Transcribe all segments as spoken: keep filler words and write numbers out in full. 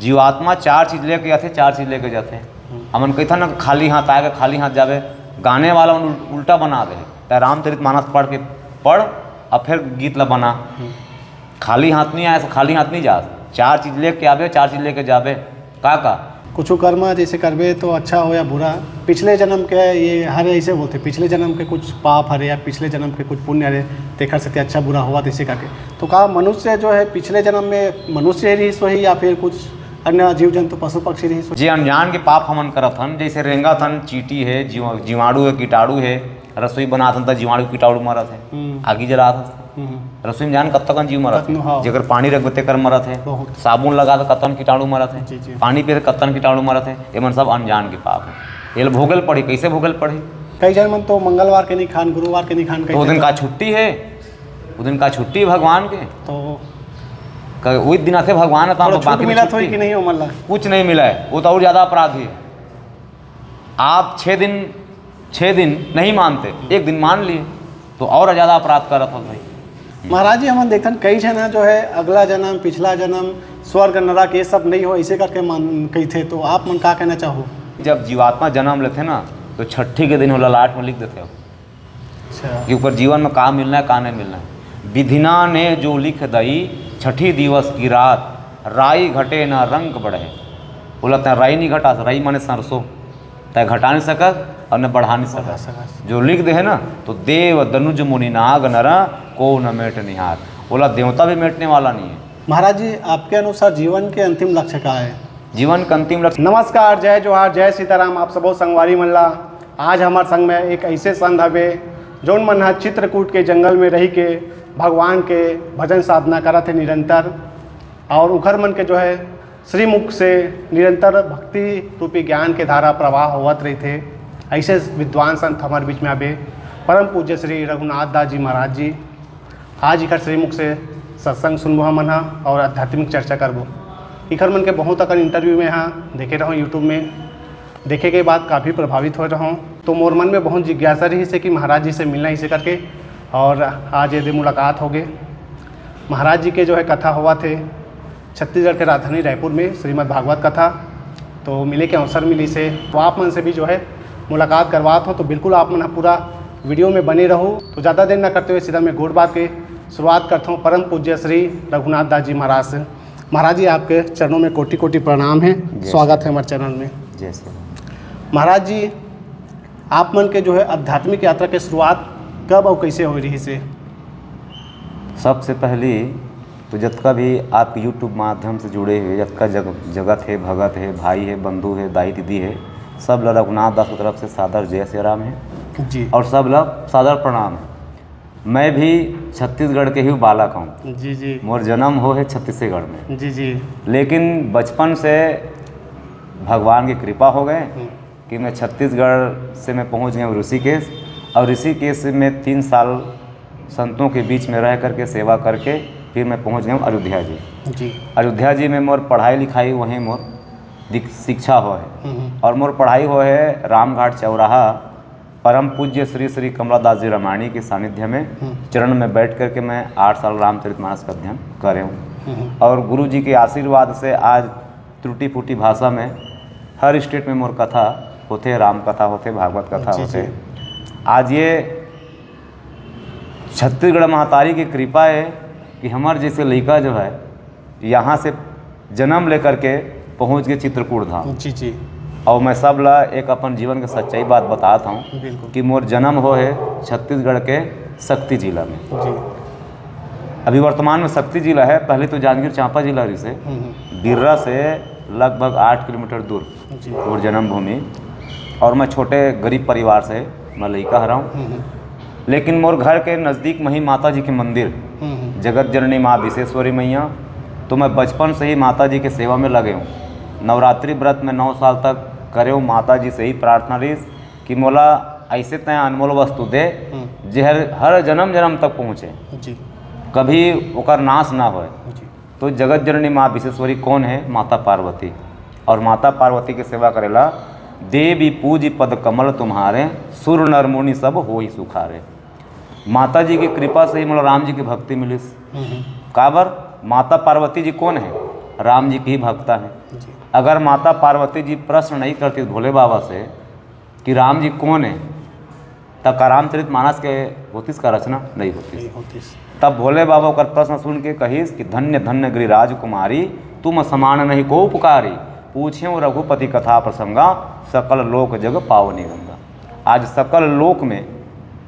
जीवात्मा चार चीज लेके आथे, चार चीज लेके जाथे। हमन कहिथन ना, खाली हाथ आए के, खाली हाथ जाबे। गाने वाला मन उल-, उल्टा बना दे। तै रामचरित मानस पढ़ के पढ़, अब फिर गीत ला बना। खाली हाथ नहीं आए, खाली हाथ नहीं जा। चार चीज लेके आबे, चार चीज लेके जाबे। का का? कुछ कर्म जैसे करबे तो अच्छा हो या बुरा, पिछले जन्म के, ये हर ऐसे बोलते, पिछले जन्म के कुछ पाप हरे या पिछले जन्म के कुछ पुण्य हरे, तेखर सेती अच्छा बुरा होवत हे, ऐसे करके। तो का मनुष्य जो है पिछले जन्म में मनुष्य ही रिहिस होही या फिर कुछ अन्य जीव जंतु पशु पक्षी रिहिस होही? जे अनजान के पाप हमन करत हन, जैसे रेंगत हन, चींटी हे, जीव-, जीवाणु हे, कीटाणु हे, रसोई बनात हन त जीवाणु कीटाणु मरत हे, हम्म। आगी जलात हन। हम्म। रसोई में जान कतका कन जीव मरत हे। कतनो, हाँ। जेकर पानी रखबे तेकर मरत हे। बहुत। साबुन लगा त कतन कीटाणु मरत हे। जी, जी। पानी पीए त कतन कीटाणु मरत हे। एमन सब अनजान के पाप हे। एला भोगल पड़ही। कैसे भोगल पड़ही? कई झन मन तो मंगलवार के नहीं खान, गुरुवार के नहीं खान, कई तो ओ दिन झन का छुट्टी हे? ओ दिन का छुट्टी भगवान के? तो क-, उही दिन आथे भगवान, त थोड़ा छूट बाकी दिन मिलत होही छुट्टी। कि नहीं ओमन ला? कुछ नहीं मिला है, वो तो और ज्यादा अपराधी है। आप छः दिन, छः दिन नहीं मानते, एक दिन मान लिए, तो और ज्यादा अपराध करत हो भाई। महाराज जी, हमन देखथन कई झन ह जो है अगला जन्म, पिछला जन्म, स्वर्ग, नरक, ये सब नहीं हो, ऐसे करके मान कहिथे, तो आप मन का कहना चाहो? जब जीवात्मा जन्म लेथे ना, तो छठी के दिन ओला लाट में लिख देथे। अच्छा। कि ओकर जीवन में का मिलना है, का नहीं मिलना है। विधिना ने जो लिख दई, छठी दिवस की रात, राई घटे ना रंग बढ़े। ओला तैं राई नहीं घटा, राई माने सरसों, तैं घटा नहीं सकत और न बढ़ा नहीं बढ़ा सकत। सकत। जो लिख दे है ना, तो देव दनुज मुनि नाग नर को न मेट निहार। ओला देवता भी मेटने वाला नहीं है। महाराज जी, आपके अनुसार जीवन के अंतिम लक्ष्य का है? जीवन के अंतिम लक्ष्य। नमस्कार, जय जोहार, जय सीताराम, आप सबो संगवारी मन ला। आज हमार संग में एक ऐसे संत हवे, जौन मन ह चित्रकूट के जंगल में रही के भगवान के भजन साधना करत हे निरंतर, और उखर मन के जो है श्रीमुख से निरंतर भक्ति रूपी ज्ञान के धारा प्रवाह होवत रहिथे। ऐसे विद्वान संत हमारे बीच में हवे, परम पूज्य श्री रघुनाथ दास जी महाराज जी। आज इखर श्रीमुख से सत्संग सुनबो हमन ह और आध्यात्मिक चर्चा करबो। इखर मन के बहुत अकन interview में ह देखे रहूँ YouTube में, देखे के बाद काफ़ी प्रभावित हो रहूँ। तो मोर मन में बहुत जिज्ञासा रहिस हे कि महाराज जी से मिलना इसे करके, और आज ये दे मुलाकात हो गए। महाराज जी के जो है कथा होवत हे छत्तीसगढ़ के राजधानी रायपुर में श्रीमद् भागवत कथा, तो मिले के अवसर मिलिस हे। तो आप मन से भी जो है मुलाकात करवात हो, तो बिल्कुल आप मन ह पूरा video में बने रहो। तो ज़्यादा देर ना करते हुए सीधा मैं गोठ बात के शुरुआत करता हूँ परम पूज्य श्री रघुनाथ दास जी महाराज से। महाराज जी, आपके चरणों में कोटि कोटि प्रणाम है, जय स्वागत श्री है हमारे channel में। जय श्री राम। महाराज जी, आप मन के जो है आध्यात्मिक यात्रा के शुरुआत कब और कैसे हो रही से? सबसे पहली तो जतका भी आप YouTube माध्यम से जुड़े हुए, जतका जग-, जगत है, भगत है, भाई है, बंधु है, दाई दीदी है, सब ला रघुनाथ दास की तरफ से सादर जय श्री राम है। जी। और सब ला सादर प्रणाम है। मैं भी छत्तीसगढ़ के ही बालक हूँ। जी, जी। मोर जन्म हो है छत्तीसगढ़ में। जी, जी। लेकिन बचपन से भगवान की कृपा हो गए हम्म। कि मैं छत्तीसगढ़ से मैं पहुँच गया हूँ ऋषिकेश, और ऋषिकेश में तीन साल संतों के बीच में रह करके सेवा करके फिर मैं पहुँच गया हूँ अयोध्या जी। जी। अयोध्या जी में मोर पढ़ाई लिखाई वहीं मोर दिक-, शिक्षा हो है। हम्म। और मोर पढ़ाई हो है रामघाट चौराहा, परम पूज्य श्री श्री कमला दास जी रामायणी के सानिध्य में हम्म। चरण में बैठ करके मैं आठ साल रामचरितमानस का अध्ययन करे हूँ। हम्म। और गुरु जी के आशीर्वाद से आज त्रुटि फूटी भाषा में हर state में मोर कथा होथे, राम कथा होथे, भागवत कथा जी, होथे। जी। आज ये छत्तीसगढ़ महतारी की कृपा है कि हमारे जैसे लड़का जो है यहाँ से जन्म लेकर के पहुँच गए चित्रकूट धाम। जी, जी। और मैं सब ला एक अपन जीवन के सच्चाई बात बतात हूँ बिल्कुल। कि मोर जन्म हो है छत्तीसगढ़ के सक्ती जिला में। जी। अभी वर्तमान में सक्ती जिला है, पहले तो जांजगीर चांपा जिला रहिसे। हम्म, हम्म। बिर्रा से लगभग आठ किलोमीटर दूर जी। मोर जन्मभूमि। और मैं छोटे गरीब परिवार से मैं लइका हरंव। हम्म, हम्म। लेकिन मोर घर के नज़दीक में ही माता जी के मंदिर, हम्म, हम्म। जगत जननी माँ विश्वेश्वरी मैया, तो मैं बचपन से ही माता जी के सेवा में लगे हूँ। नवरात्रि व्रत में नौ साल तक करे हूँ, माता जी से ही प्रार्थना रहिस कि मोला ऐसे तय अनमोल वस्तु दे, हम्म। जे हर, हर जन्म जन्म तक पहुँचे। जी। कभी ओकर नाश ना होए। जी। तो जगत जननी माँ विश्वेश्वरी कौन है? माता पार्वती। और माता पार्वती के सेवा करेला, "देवी पूज पद कमल तुम्हारे, सुर नर मुनि सब होई सुखारे।" माता जी की कृपा से ही मोला राम जी की भक्ति मिलिस। हम्म। काबर? माता पार्वती जी कौन है? राम जी के ही भक्ता हे। जी। अगर माता पार्वती जी प्रश्न नहीं करती भोले बाबा से कि राम जी कौन हे, त का रामचरित मानस के होतिस का रचना? नहीं होतिस। नहीं होतिस। तब भोले बाबा ओकर प्रश्न सुन के कहिस कि "धन्य धन्य गिरिराज कुमारी, तुम समान नहीं को उपकारी, पूछें रघुपति कथा प्रसंगा, सकल लोक जग पावनी गंगा।" आज सकल लोक में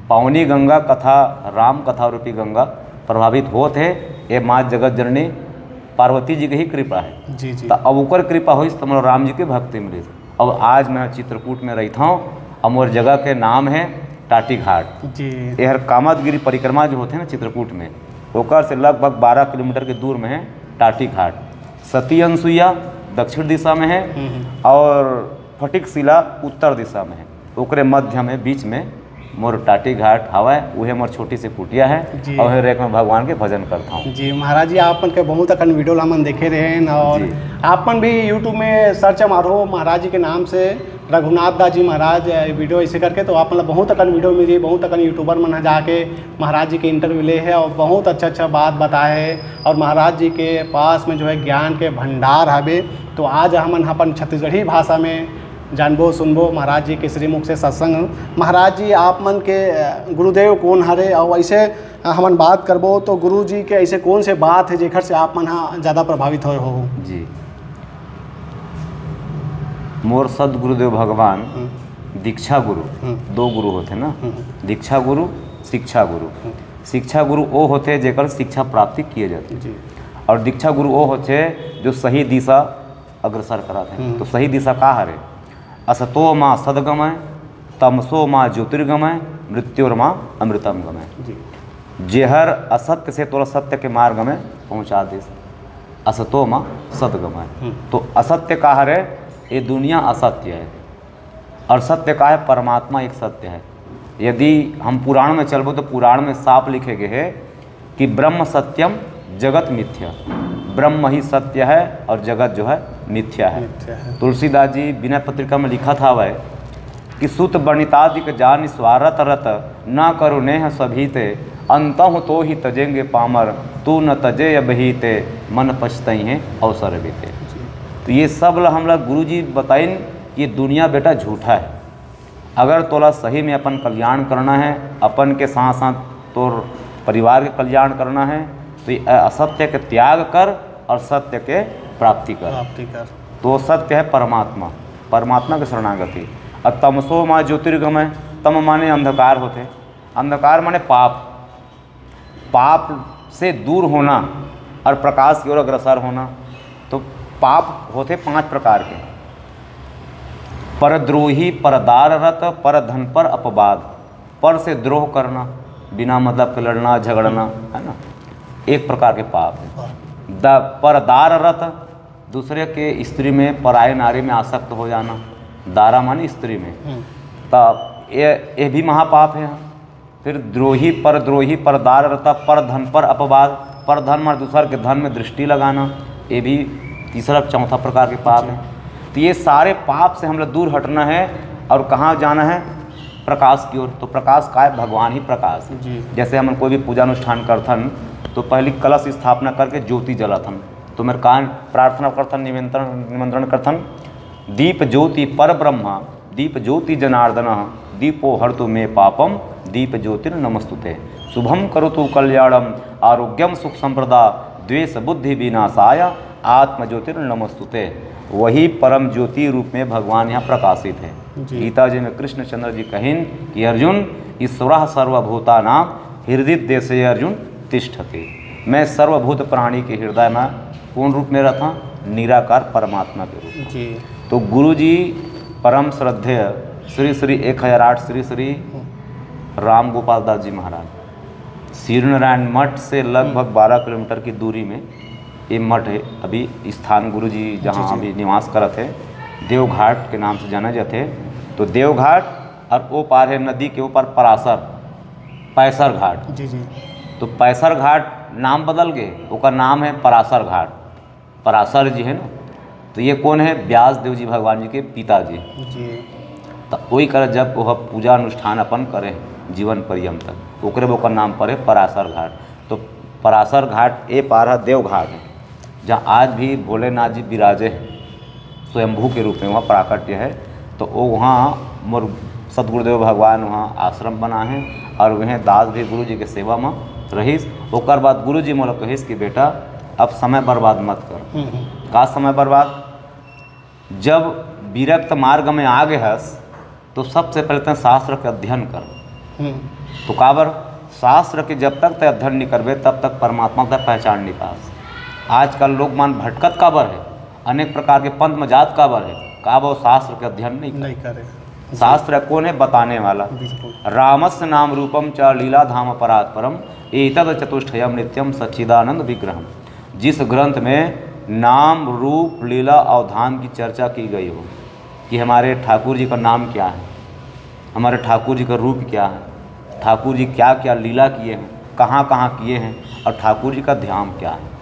पावनी गंगा कथा, राम कथा रूपी गंगा प्रभावित होत हे। ये माँ जगत जननी पार्वती जी के ही कृपा हे। जी, जी। त अब ओकर कृपा होइस त मोला राम जी के भक्ति मिलिस। अब आज मैं चित्रकूट में रहिथौं, अब मोर जगह के नाम हे टाटी घाट। जी। एहर कामदगिरी परिक्रमा जो होथे ना चित्रकूट में, ओकर से लगभग बारह किलोमीटर के दूर में हे टाटी घाट। सती अनसुईया दक्षिण दिशा में हे हम्म, हम्म। और फटिक शिला उत्तर दिशा में हे। ओकरे मध्य में, बीच में मोर टाटी घाट हवय, उहे मोर छोटी सी कुटिया हे जी। और उहे रेक में भगवान के भजन करथौं। जी महाराज जी, आप मन के बहुत अकन वीडियो ला हमन देखे रहेन और जी। आप मन भी YouTube में सर्च मारो महाराज जी के नाम से, रघुनाथ दास जी महाराज, अ, वीडियो ऐसे करके, तो आप मन ला बहुत अकन वीडियो मिलही, बहुत अकन YouTuber मन ह जाके महाराज जी के इंटरव्यू ले हे और बहुत अच्छा अच्छा बात बताए हे और महाराज जी के पास में जो है ज्ञान के भंडार हवे। तो आज हमन अपन छत्तीसगढ़ी भाषा में जानबो सुनबो महाराज जी के श्रीमुख से सत्संग। महाराज जी, आप मन के, अ, गुरुदेव कौन हरे और ऐसे हमन बात करबो तो गुरु जी के ऐसे कौन से बात हे जेकर से आप मन ह ज्यादा प्रभावित होए हो? जी, मोर सदगुरुदेव भगवान हम्म। दीक्षा गुरु, हम्म। दो गुरु होथे ना, हम्म। दीक्षा गुरु, शिक्षा गुरु। हम्म। शिक्षा गुरु वो होथे जेकर शिक्षा प्राप्ति किए जाथे जी। और दीक्षा गुरु वो होथे जो सही दिशा अग्रसर कराथे। हम्म। तो सही दिशा का हरे? "असतो मा सदगमय, तमसो मा ज्योतिर्गमय, मृत्योर्मा अमृतम गमय।" जी। जेहर असत्य से तोला सत्य के मार्ग में पहुंचा देस, असतो मा सदगमय। हम्म। तो असत्य का हरे? ये दुनिया असत्य हे। और सत्य का हे? परमात्मा एक सत्य हे। यदि हम पुराण में चलबो तो पुराण में साफ लिखे गे हे कि "ब्रह्म सत्यम जगत मिथ्या", ब्रह्म ही सत्य हे और जगत जो हे मिथ्या हे। मिथ्या हे। तुलसीदास जी विनय पत्रिका में लिखत हवय कि "सुत बनितादिक जानि स्वारथ रत, न करो नेह सभी ते, अंतहु तो ही तजेंगे पामर, तू न तजे अबही ते, मन पछतइहें अवसर बीते।" जी। तो ये सब ला हमला गुरु जी बताइन, ये दुनिया बेटा झूठा हे। अगर तोला सही में अपन कल्याण करना हे, अपन के साथ साथ तोर परिवार के कल्याण करना हे, तो ये असत्य के त्याग कर और सत्य के प्राप्ति कर। प्राप्ति कर। तो सत्य हे परमात्मा, परमात्मा के शरणागति। और तमसो मा ज्योतिर्गमय, तम माने अंधकार होथे, अंधकार माने पाप, पाप से दूर होना और प्रकाश की ओर अग्रसर होना। तो पाप होथे पांच प्रकार के: परद्रोही, परदार रत, पर धन पर अपवाद। पर से द्रोह करना, बिना मतलब के लड़ना झगड़ना, है ना, एक प्रकार के पाप हे। द-, परदार रत, दूसरे के स्त्री में, पराये नारी में आसक्त हो जाना। दारा माने स्त्री में। हम्म। त ये, ये भी महापाप हे। फिर द्रोही, परद्रोही, परदार रत, पर धन पर अपवाद, पर धन माने दूसर के धन में दृष्टि लगाना, ये भी तीसरा, चौथा प्रकार के पाप हे। तो ये सारे पाप से हम लोग दूर हटना हे और कहाँ जाना हे? प्रकाश की ओर। तो प्रकाश का हे? भगवान ही प्रकाश हे। जी। जैसे हमन कोई भी पूजा अनुष्ठान करथन तो पहली कलश स्थापना करके ज्योति जलाथन। तो मेर का प्रार्थना करथन, निमंत्रण, निमंत्रण करथन, "दीप ज्योति पर ब्रह्मा, दीप ज्योति जनार्दन, दीपो हरतु मे पापम, दीप ज्योतिर नमस्तुते। शुभम करतु कल्याणम, आरोग्यम सुख संप्रदा, द्वेष बुद्धि विनाशाय, आत्म ज्योतिर नमस्तुते।" वही परम ज्योति रूप में भगवान यहाँ प्रकाशित हे। जी। गीता जी में कृष्णचंद्र जी कहिन कि "अर्जुन, ईश्वर सर्वभूतानाम हृदय देशे अर्जुन तिष्ठति।" मैं सर्वभूत प्राणी के हृदय में कौन रूप में रहता? निराकार परमात्मा के रूप में। जी। तो गुरु जी परम श्रद्धेय श्री श्री एक हजार आठ श्री श्री राम गोपाल दास जी महाराज, शिवनारायण मठ से लगभग हम्म। बारह किलोमीटर की दूरी में ये मठ हे। अभी स्थान गुरु जी जहाँ जी, जी। अभी निवास करत हे, देवघाट के नाम से जाना जाथे। तो देवघाट और ओ पार हे नदी के ऊपर परासर, पैसर घाट। जी, जी। तो पैसर घाट नाम बदल गे, ओकर नाम हे परासर घाट। परासर जी हे ना, तो ये कौन हे? व्यास देव जी भगवान जी के पिताजी। जी। तो वही कर जब वो पूजा अनुष्ठान अपन करे जीवन पर्यंत, ओकरे ओकर नाम पड़े परासर घाट। तो परासर घाट ए पार हे देवघाट हे। जहाँ आज भी भोलेनाथ जी विराजे हैं, स्वयंभू के रूप में वहाँ प्राकट्य है। तो वो वहाँ मोर सदगुरुदेव भगवान वहाँ आश्रम बना है और वह दास भी गुरु जी के सेवा में रहिस। ओकर बाद गुरु जी मोला कहिस कि बेटा, अब समय बर्बाद मत कर। हम्म, हम्म। का समय बर्बाद? जब विरक्त मार्ग में आ गए हस, तो सबसे पहले तैं शास्त्र के अध्ययन कर। हम्म। तो काबर? शास्त्र के जब तक तैं अध्ययन नहीं करबे, तब तक परमात्मा तैं पहचान नहीं पास। आजकल लोग मन भटकत काबर है, अनेक प्रकार के पंथ में जात काबर है? काबर? शास्त्र के अध्ययन नहीं कर। नहीं करे। शास्त्र कौन है बताने वाला? बिल्कुल। रामस्य नाम रूपम च लीला धाम परात्परम, एतद चतुष्टयम नित्यम सच्चिदानंद विग्रहम। जिस ग्रंथ में नाम, रूप, लीला और धाम की चर्चा की गई हो कि हमारे ठाकुर जी का नाम क्या है, हमारे ठाकुर जी का रूप क्या है, ठाकुर जी क्या क्या लीला किए हैं, कहाँ कहाँ किए हैं और ठाकुर जी का ध्यान क्या है,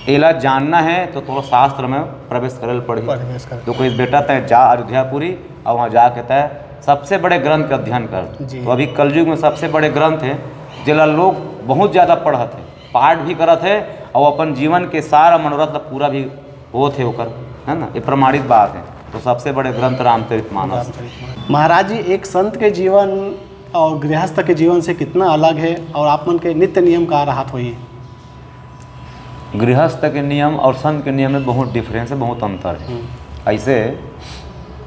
एला जानना है तो थोड़ा शास्त्र में प्रवेश करे ल पड़ी। प्रवेश करे। तो कोई बेटा, तय जा अयोध्यापुरी और वहाँ जाके तय सबसे बड़े ग्रंथ का अध्ययन कर। जी। तो अभी कलयुग में सबसे बड़े ग्रंथ है, जेला लोग बहुत ज़्यादा पढ़त है, पाठ भी करत है और अपन जीवन के सारा मनोरथ ला पूरा भी होत है ओकर, है ना, ये प्रमाणित बात है। तो सबसे बड़े ग्रंथ रामचरितमानस। रामचरितमानस। महाराज जी, एक संत के जीवन और गृहस्थ के जीवन से कितना अलग है और आप मन के नित्य नियम का रहत होही? गृहस्थ के नियम और संत के नियम में बहुत डिफरेंस है, बहुत अंतर है। हम्म। ऐसे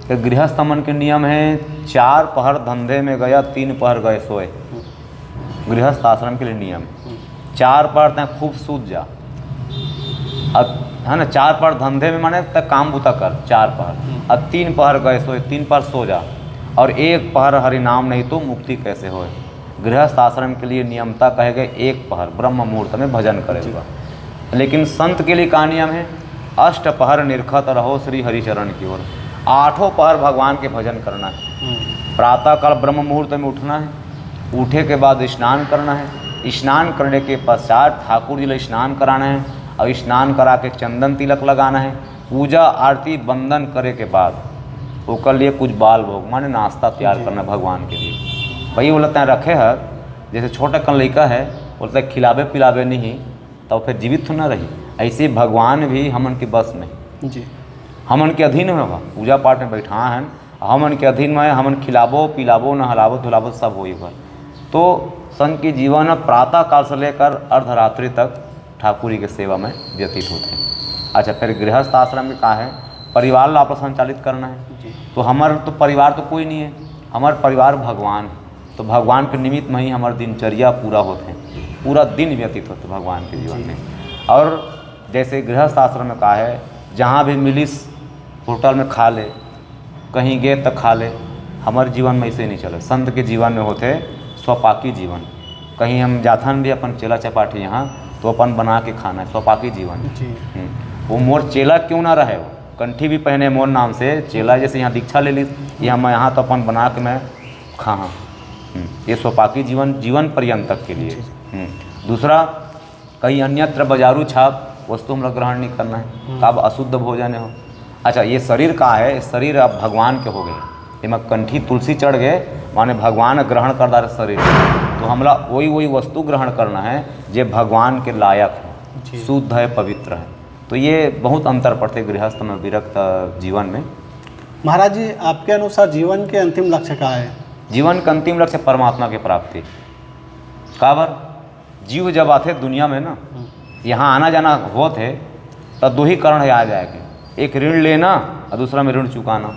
कि गृहस्थ मन के नियम है, चार पहर धंधे में गया, तीन पहर गए सोए। हम्म। गृहस्थ आश्रम के लिए नियम, हम्म। चार पहर तय खूब सूत जा। अब है ना, चार पहर धंधे में, माने तय काम बूता कर चार पहर। हम्म। अब तीन पहर गए सोए, तीन पहर सो जा, और एक पहर हरि नाम नहीं तो मुक्ति कैसे होए। गृहस्थ आश्रम के लिए नियमता कहे गए एक पहर ब्रह्म मुहूर्त में भजन करे जी। हुआ। लेकिन संत के लिए का नियम है? अष्ट पहर निरखत रहो श्री हरिचरण की ओर। आठों पहर भगवान के भजन करना है। हम्म। प्रातः काल ब्रह्म मुहूर्त में उठना है, उठे के बाद स्नान करना है, स्नान करने के पश्चात ठाकुर जी ला स्नान कराना है और स्नान करा के चंदन तिलक लगाना है। पूजा आरती वंदन करे के बाद ओकर लिए कुछ बाल भोग माने नाश्ता तैयार जी। करना भगवान के लिए। भाई बोला तय रखे है, जैसे छोटा कन लइका है, बोलता है खिलाबे पिलाबे नहीं, तब फिर जीवित तो ना रही। ऐसे भगवान भी हमन के बस में, जी। हमन के अधीन में बा, पूजा पाठ में बैठा है, हमन के अधीन में, हमन खिलाबो पिलाबो नहलाबो धुलाबो सब होई बा। तो संत के जीवन प्रातः काल से लेकर अर्धरात्रि तक ठाकुर जी के सेवा में व्यतीत होते हैं। अच्छा, फिर गृहस्थ आश्रम के का है? परिवार ला आपला संचालित करना है। जी। तो हमार तो परिवार तो कोई नहीं है, हमार परिवार भगवान है। तो भगवान के निमित्त में ही हमार दिनचर्या पूरा होते हैं, पूरा दिन व्यतीत होते भगवान के जीवन जी। में। और जैसे गृहस्थ आश्रम में का है, जहाँ भी मिलिस होटल में खा ले, कहीं गे त खा ले। हमार जीवन में ऐसे नहीं चले। संत के जीवन में होते स्वपाकी जीवन। कहीं हम जाथन भी अपन चेला चपाटी यहाँ, तो अपन बना के खाना है, स्वपाकी जीवन। जी। हम्म। वो मोर चेला क्यों ना रहे, वो कंठी भी पहने मोर नाम से, चेला जैसे यहाँ दीक्षा ले ली, यहाँ मैं यहाँ तो अपन बना के मैं खा। हम्म। ये स्वपाकी जीवन, जीवन पर्यंत तक के लिए। जी। हम्म। दूसरा, कहीं अन्यत्र बाजारू छाप वस्तु हमला ग्रहण नहीं करना है, हम्म। तब अशुद्ध भोजन हो। अच्छा, ये शरीर का है, शरीर अब भगवान के हो गए, एमा कंठी तुलसी चढ़ गए, माने भगवान ग्रहण कर डारे शरीर। तो हमला वही वही वस्तु ग्रहण करना है जे भगवान के लायक है, जी। शुद्ध है, पवित्र है। तो ये बहुत अंतर पड़ते गृहस्थ में, विरक्त जीवन में। महाराज जी, आपके अनुसार जीवन के अंतिम लक्ष्य का है? जीवन के अंतिम लक्ष्य परमात्मा के प्राप्ति। काबर? जीव जब आथे दुनिया में ना, हम्म। यहाँ आना जाना होत हे, त दो ही कारण हे आ जाए के, एक ऋण लेना और दूसरा में ऋण चुकाना।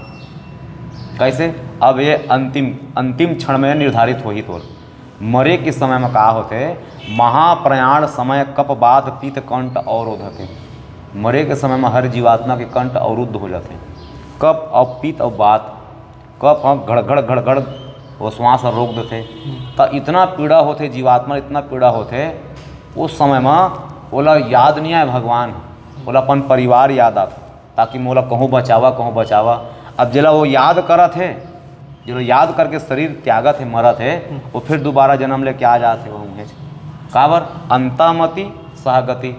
कैसे? अब ये अंतिम, अंतिम क्षण में निर्धारित होही तोर। मरे के समय में का होथे? महाप्रयाण समय कप बात पित्त कंठ अवरोधते। मरे के समय में हर जीवात्मा के कंठ अवरुद्ध हो जाथे। कप और पित्त और बात, कप ह घड़घड़ घड़घड़ वो श्वास ह रोक देथे। हम्म। त इतना पीड़ा होथे जीवात्मा, इतना पीड़ा होथे, उस समय म ओला याद नहीं आए भगवान, ओला अपन परिवार याद आथे, ताकि मोला कहूँ बचावा, कहूँ बचावा। अब जेला वो याद करत हे, जेला याद करके शरीर त्यागत हे, मरत हे, हम्म। वो फिर दोबारा जन्म लेके आ जात हे, वो उहें। काबर? अंतामति सहगति।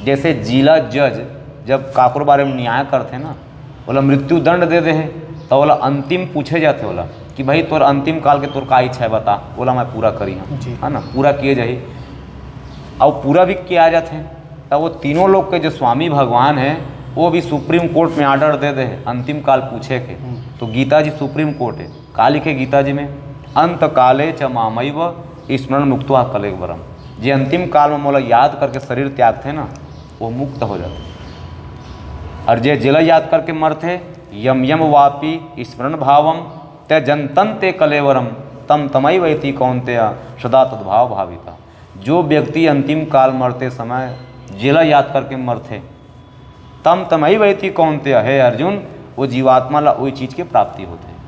जैसे जिला जज जब काकरो बारे में न्याय करथे ना, ओला मृत्यु दंड दे दे हे, त ओला अंतिम पूछे जाथे ओला कि भाई, तोर अंतिम काल के तोर का इच्छा हे, बता, ओला मैं पूरा करी हूँ, जी। है ना, पूरा किए जाही। अउ पूरा भी किया जाथे। तो वो तीनों लोग के जो स्वामी भगवान है, वो भी सुप्रीम कोर्ट में ऑर्डर दे दे है अंतिम काल पूछे के। हम्म। तो गीता जी सुप्रीम कोर्ट है, का लिखे गीता जी में? "अंत काले च मामैव स्मरण मुक्त्वा कलेवरम।" जे अंतिम काल में मोला याद करके शरीर त्यागथे ना, वो मुक्त हो जाथे। और जे जेला याद करके मरथे, "यम यम वापि स्मरण भावम त्यजंतंते कलेवरम, तम तमैवैति कौन्तेय सदा तद्भाव भाविता।" जो व्यक्ति अंतिम काल मरते समय जेला याद करके मरथे, "तम तमैवैति कौन्तेय", हे अर्जुन, वो जीवात्मा ला वही चीज के प्राप्ति होथे।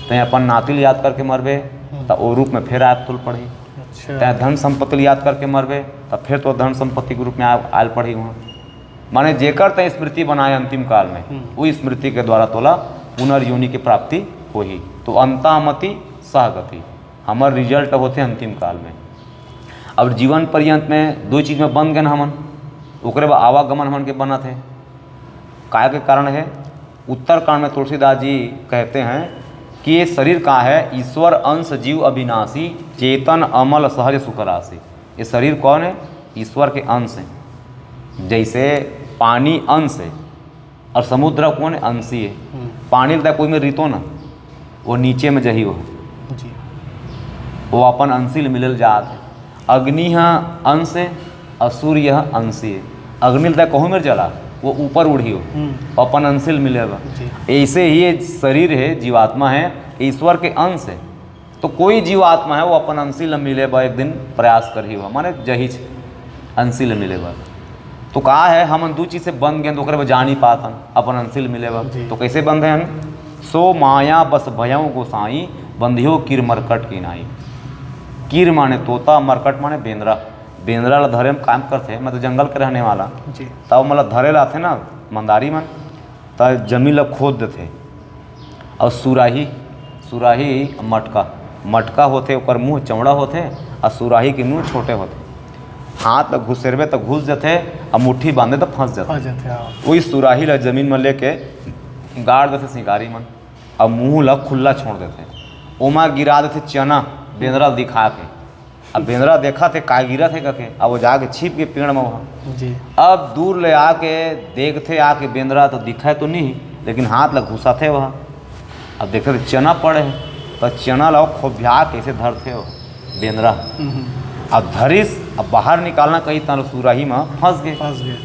तैं अपन नाती ल याद करके मरबे, हम्म। त वो रूप में फेर आय तुल पड़ही। अच्छा। तैं धन संपत्ति ल याद करके मरबे, त फेर तो धन संपत्ति के रूप में आ-, आयल पड़ही वहाँ। माने जेकर तैं स्मृति बनाए अंतिम काल में, हम्म। वो स्मृति के द्वारा तोला पुनर्योनि की प्राप्ति होही। तो अंतामति सहगति, हमर रिजल्ट होथे अंतिम काल में। अब जीवन पर्यंत में दो चीज में बंध गए हमन, ओकरे बाद आवागमन हमन के बनत हे। काय के कारण है? उत्तरकांड में तुलसीदास जी कहते हैं कि ये शरीर का है, "ईश्वर अंश जीव अविनाशी, चेतन अमल सहज सुख राशि।" ये शरीर कौन है? ईश्वर के अंश है। जैसे पानी अंश है और समुद्र कौन है? अंशी है। हम्म। पानी ल तैं कोई में रितो ना, वो नीचे में जही हो। जी। वो अपन अंशी ल मिलल जात है। अग्नि ह अंश है और सूर्य ह अंशी है। अग्नि ल तैं कहूँ में जला, वो ऊपर उड़ी हो, हम्म। अपन अंशी ल मिले बा। जी। ऐसे ही ये शरीर है, जीवात्मा है, ईश्वर के अंश है। तो कोई जीवात्मा है, वो अपन अंशी ल मिले बा एक दिन प्रयास करही बा, माने जहीच अंशी ल मिले बा। तो का है, हमन दू चीज से बंध गए, तो ओकरे बर जा नहीं पात हन अपन अंशी ल मिले बा। जी। तो कैसे बंधे हन? "सो माया बस भयउ गोसाई, बंधियो कीर मरकट की नाई।" कीर माने तोता, मरकट माने बेंदरा। बेंदरा ला धरे में काम करथे, मैं तो जंगल के रहने वाला। जी। तब मतलब धरे ला आथे ना मंदारी मन, त जमीन ला खोद देथे। और सुराही, सुराही मटका, मटका होथे, ओकर मुंह चौड़ा होथे, और सुराही के मुंह छोटे होथे। हाथ ला घुसेरबे त घुस जथे, और मुट्ठी बांधे त फंस जथे। फंस जथे, हाँ। वही सुराही ला जमीन में लेके गाड़ देथे शिकारी मन, और मुंह ला खुला छोड़ देथे। ओमा गिरा देथे चना, बेंदरा दिखा के। अब बेंदरा देखथे का गिरत हे कके, अब वो जाके छिप के पेड़ में वहाँ। जी। अब दूर ले आके देखथे आके बेंदरा तो दिखे तो नहीं, लेकिन हाथ ला घुसाथे वहाँ। अब देखथे तो चना पड़े हे, तो चना ला वो खोभिया के ऐसे धरथे वो बेंदरा। हम्म। अब धरिस, अब बाहर निकालना कही त सुराही में फंस गए। फंस गए।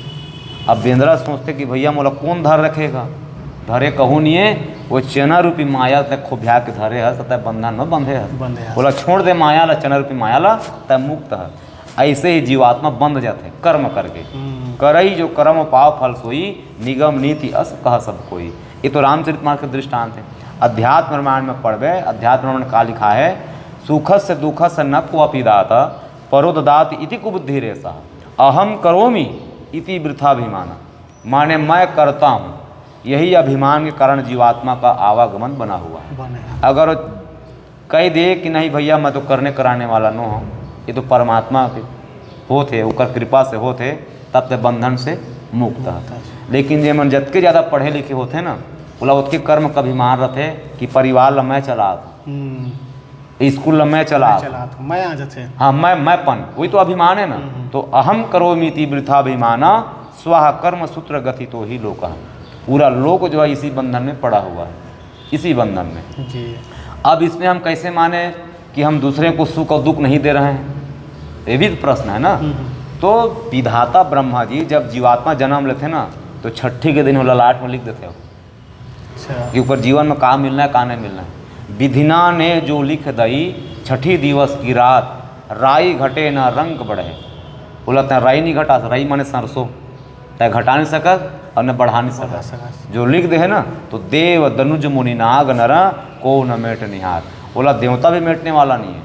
अब बेंदरा सोचथे कि भैया मोला कौन धर रखेगा, धरे कहूँ नहीं है, वो चना रूपी माया तैं खोभिया के धरे हस, तैं बंधन में बंधे हस। बंधे हस। बोला छोड़ दे माया ला, चना रूपी माया ला, तैं मुक्त हस। ऐसे ही जीवात्मा बंध जाथे कर्म करके। हम्म। "करई जो कर्म पाव फल सोई, निगम नीति अस कह सब कोई।" ये तो रामचरित मानस के दृष्टांत है। अध्यात्म रामायण में पढ़बे, अध्यात्म रामायण में का लिखा है? "सुखस्य दुखस्य न क्वपि दाता, परो ददाति इति कुबुद्धिरेषः। अहम करोमि इति वृथाभिमान।" माने मैं करता हूँ, यही अभिमान के कारण जीवात्मा का आवागमन बना हुआ है। बने हैं। अगर कह दे कि नहीं भैया, मैं तो करने कराने वाला नो हूँ, ये तो परमात्मा के होत हे, ओकर कृपा से होत हे, तब ते बंधन से मुक्त है। मुक्त है। लेकिन जे मन जतके ज्यादा पढ़े लिखे होथे ना, ओला ओतके कर्म का अभिमान रथे कि परिवार ला मैं चलात हूँ, हम्म। स्कूल ला मैं चलात मैं हूँ। चलात हूँ, मैं आ जाथे। हाँ, मैं, मैंपन, वही तो अभिमान है ना। हम्म। तो "अहम करोमीति वृथाभिमाना, स्वाहा कर्म सूत्र गथितो ही लोकः।" पूरा लोक जो है इसी बंधन में पड़ा हुआ है, इसी बंधन में। जी। अब इसमें हम कैसे माने कि हम दूसरे को सुख और दुख नहीं दे रहे हैं? ये भी तो प्रश्न है ना। हम्म। तो विधाता ब्रह्मा जी जब जीवात्मा जन्म लेथे ना, तो छठी के दिन वो ललाट में लिख देथे हो अच्छा। कि ओकर जीवन में का मिलना है, का नहीं मिलना है। "विधिना ने जो लिख दई, छठी दिवस की रात, राई घटे ना रंक बढ़े।" बोला तैं राई नहीं घटा, राई माने सरसों, तैं घटा नहीं सकत और न बढ़ा नहीं बढ़ा सकत। सकत। जो लिख दे है ना, तो "देव दनुज मुनि नाग नर को न मेट निहार।" बोला देवता भी मेटने वाला नहीं है,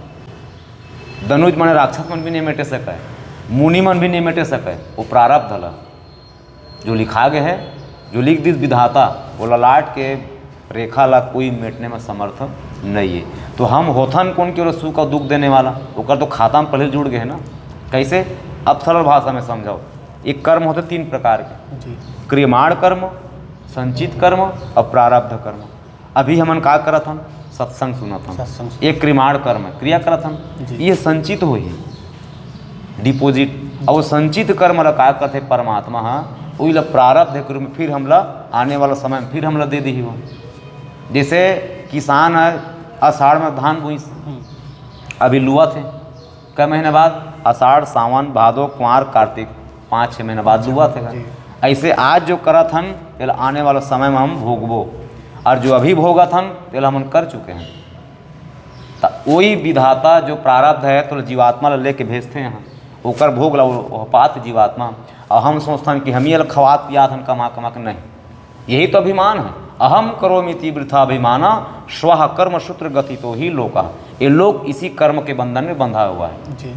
दनुज माने राक्षस मन भी नहीं मेटे सके, मुनि मन भी नहीं मेटे सके, वो प्रारब्ध ला जो लिखा गया है, जो लिख दिस विधाता, वो ललाट के रेखा ला कोई मेटने में समर्थ नहीं है। तो हम होथन कौन के ओला सुख और दुख देने वाला? ओकर तो खाता में पहले जुड़ गए है ना। कैसे? अब सरल भाषा में समझाओ, एक कर्म होते तीन प्रकार के, जी। क्रियमाण कर्म, संचित कर्म और प्रारब्ध कर्म। अभी हमन का करत हन? सत्संग सुनत हन। सत्संग सुनत। ये क्रियमाण कर्म है, क्रिया करत हन। जी। ये संचित होही, डिपॉजिट अउ वो संचित कर्म ला का करथे परमात्मा ह, उही ला प्रारब्ध के रूप में फिर हमला आने वाला समय में फिर हमला दे दिही वो। जैसे किसान ह, आषाढ़ में धान बोइस, हम्म। अभी लुवत हे, कई महीना बाद? आषाढ़, सावन, भादो, कुआर, कार्तिक, पाँच छः महीना बाद लुवत हे। जी। ऐसे आज जो करत हन, तेला आने वाला समय में हम भोगबो, और जो अभी भोगत हन, तेला हमन कर चुके हन। त ओही विधाता जो प्रारब्ध है, तो जीवात्मा ला लेके भेजथे यहाँ, ओकर भोग ला वो, वो पात जीवात्मा। और हम सोचथन कि हम ही ला खवात पियात हन कमा कमा के, नहीं। यही तो अभिमान है, अहम करोमीति वृथा अभिमाना, श्वः कर्म सूत्र गथितो ही लोकः। ये लोक इसी कर्म के बंधन में बंधा हुआ है, जी।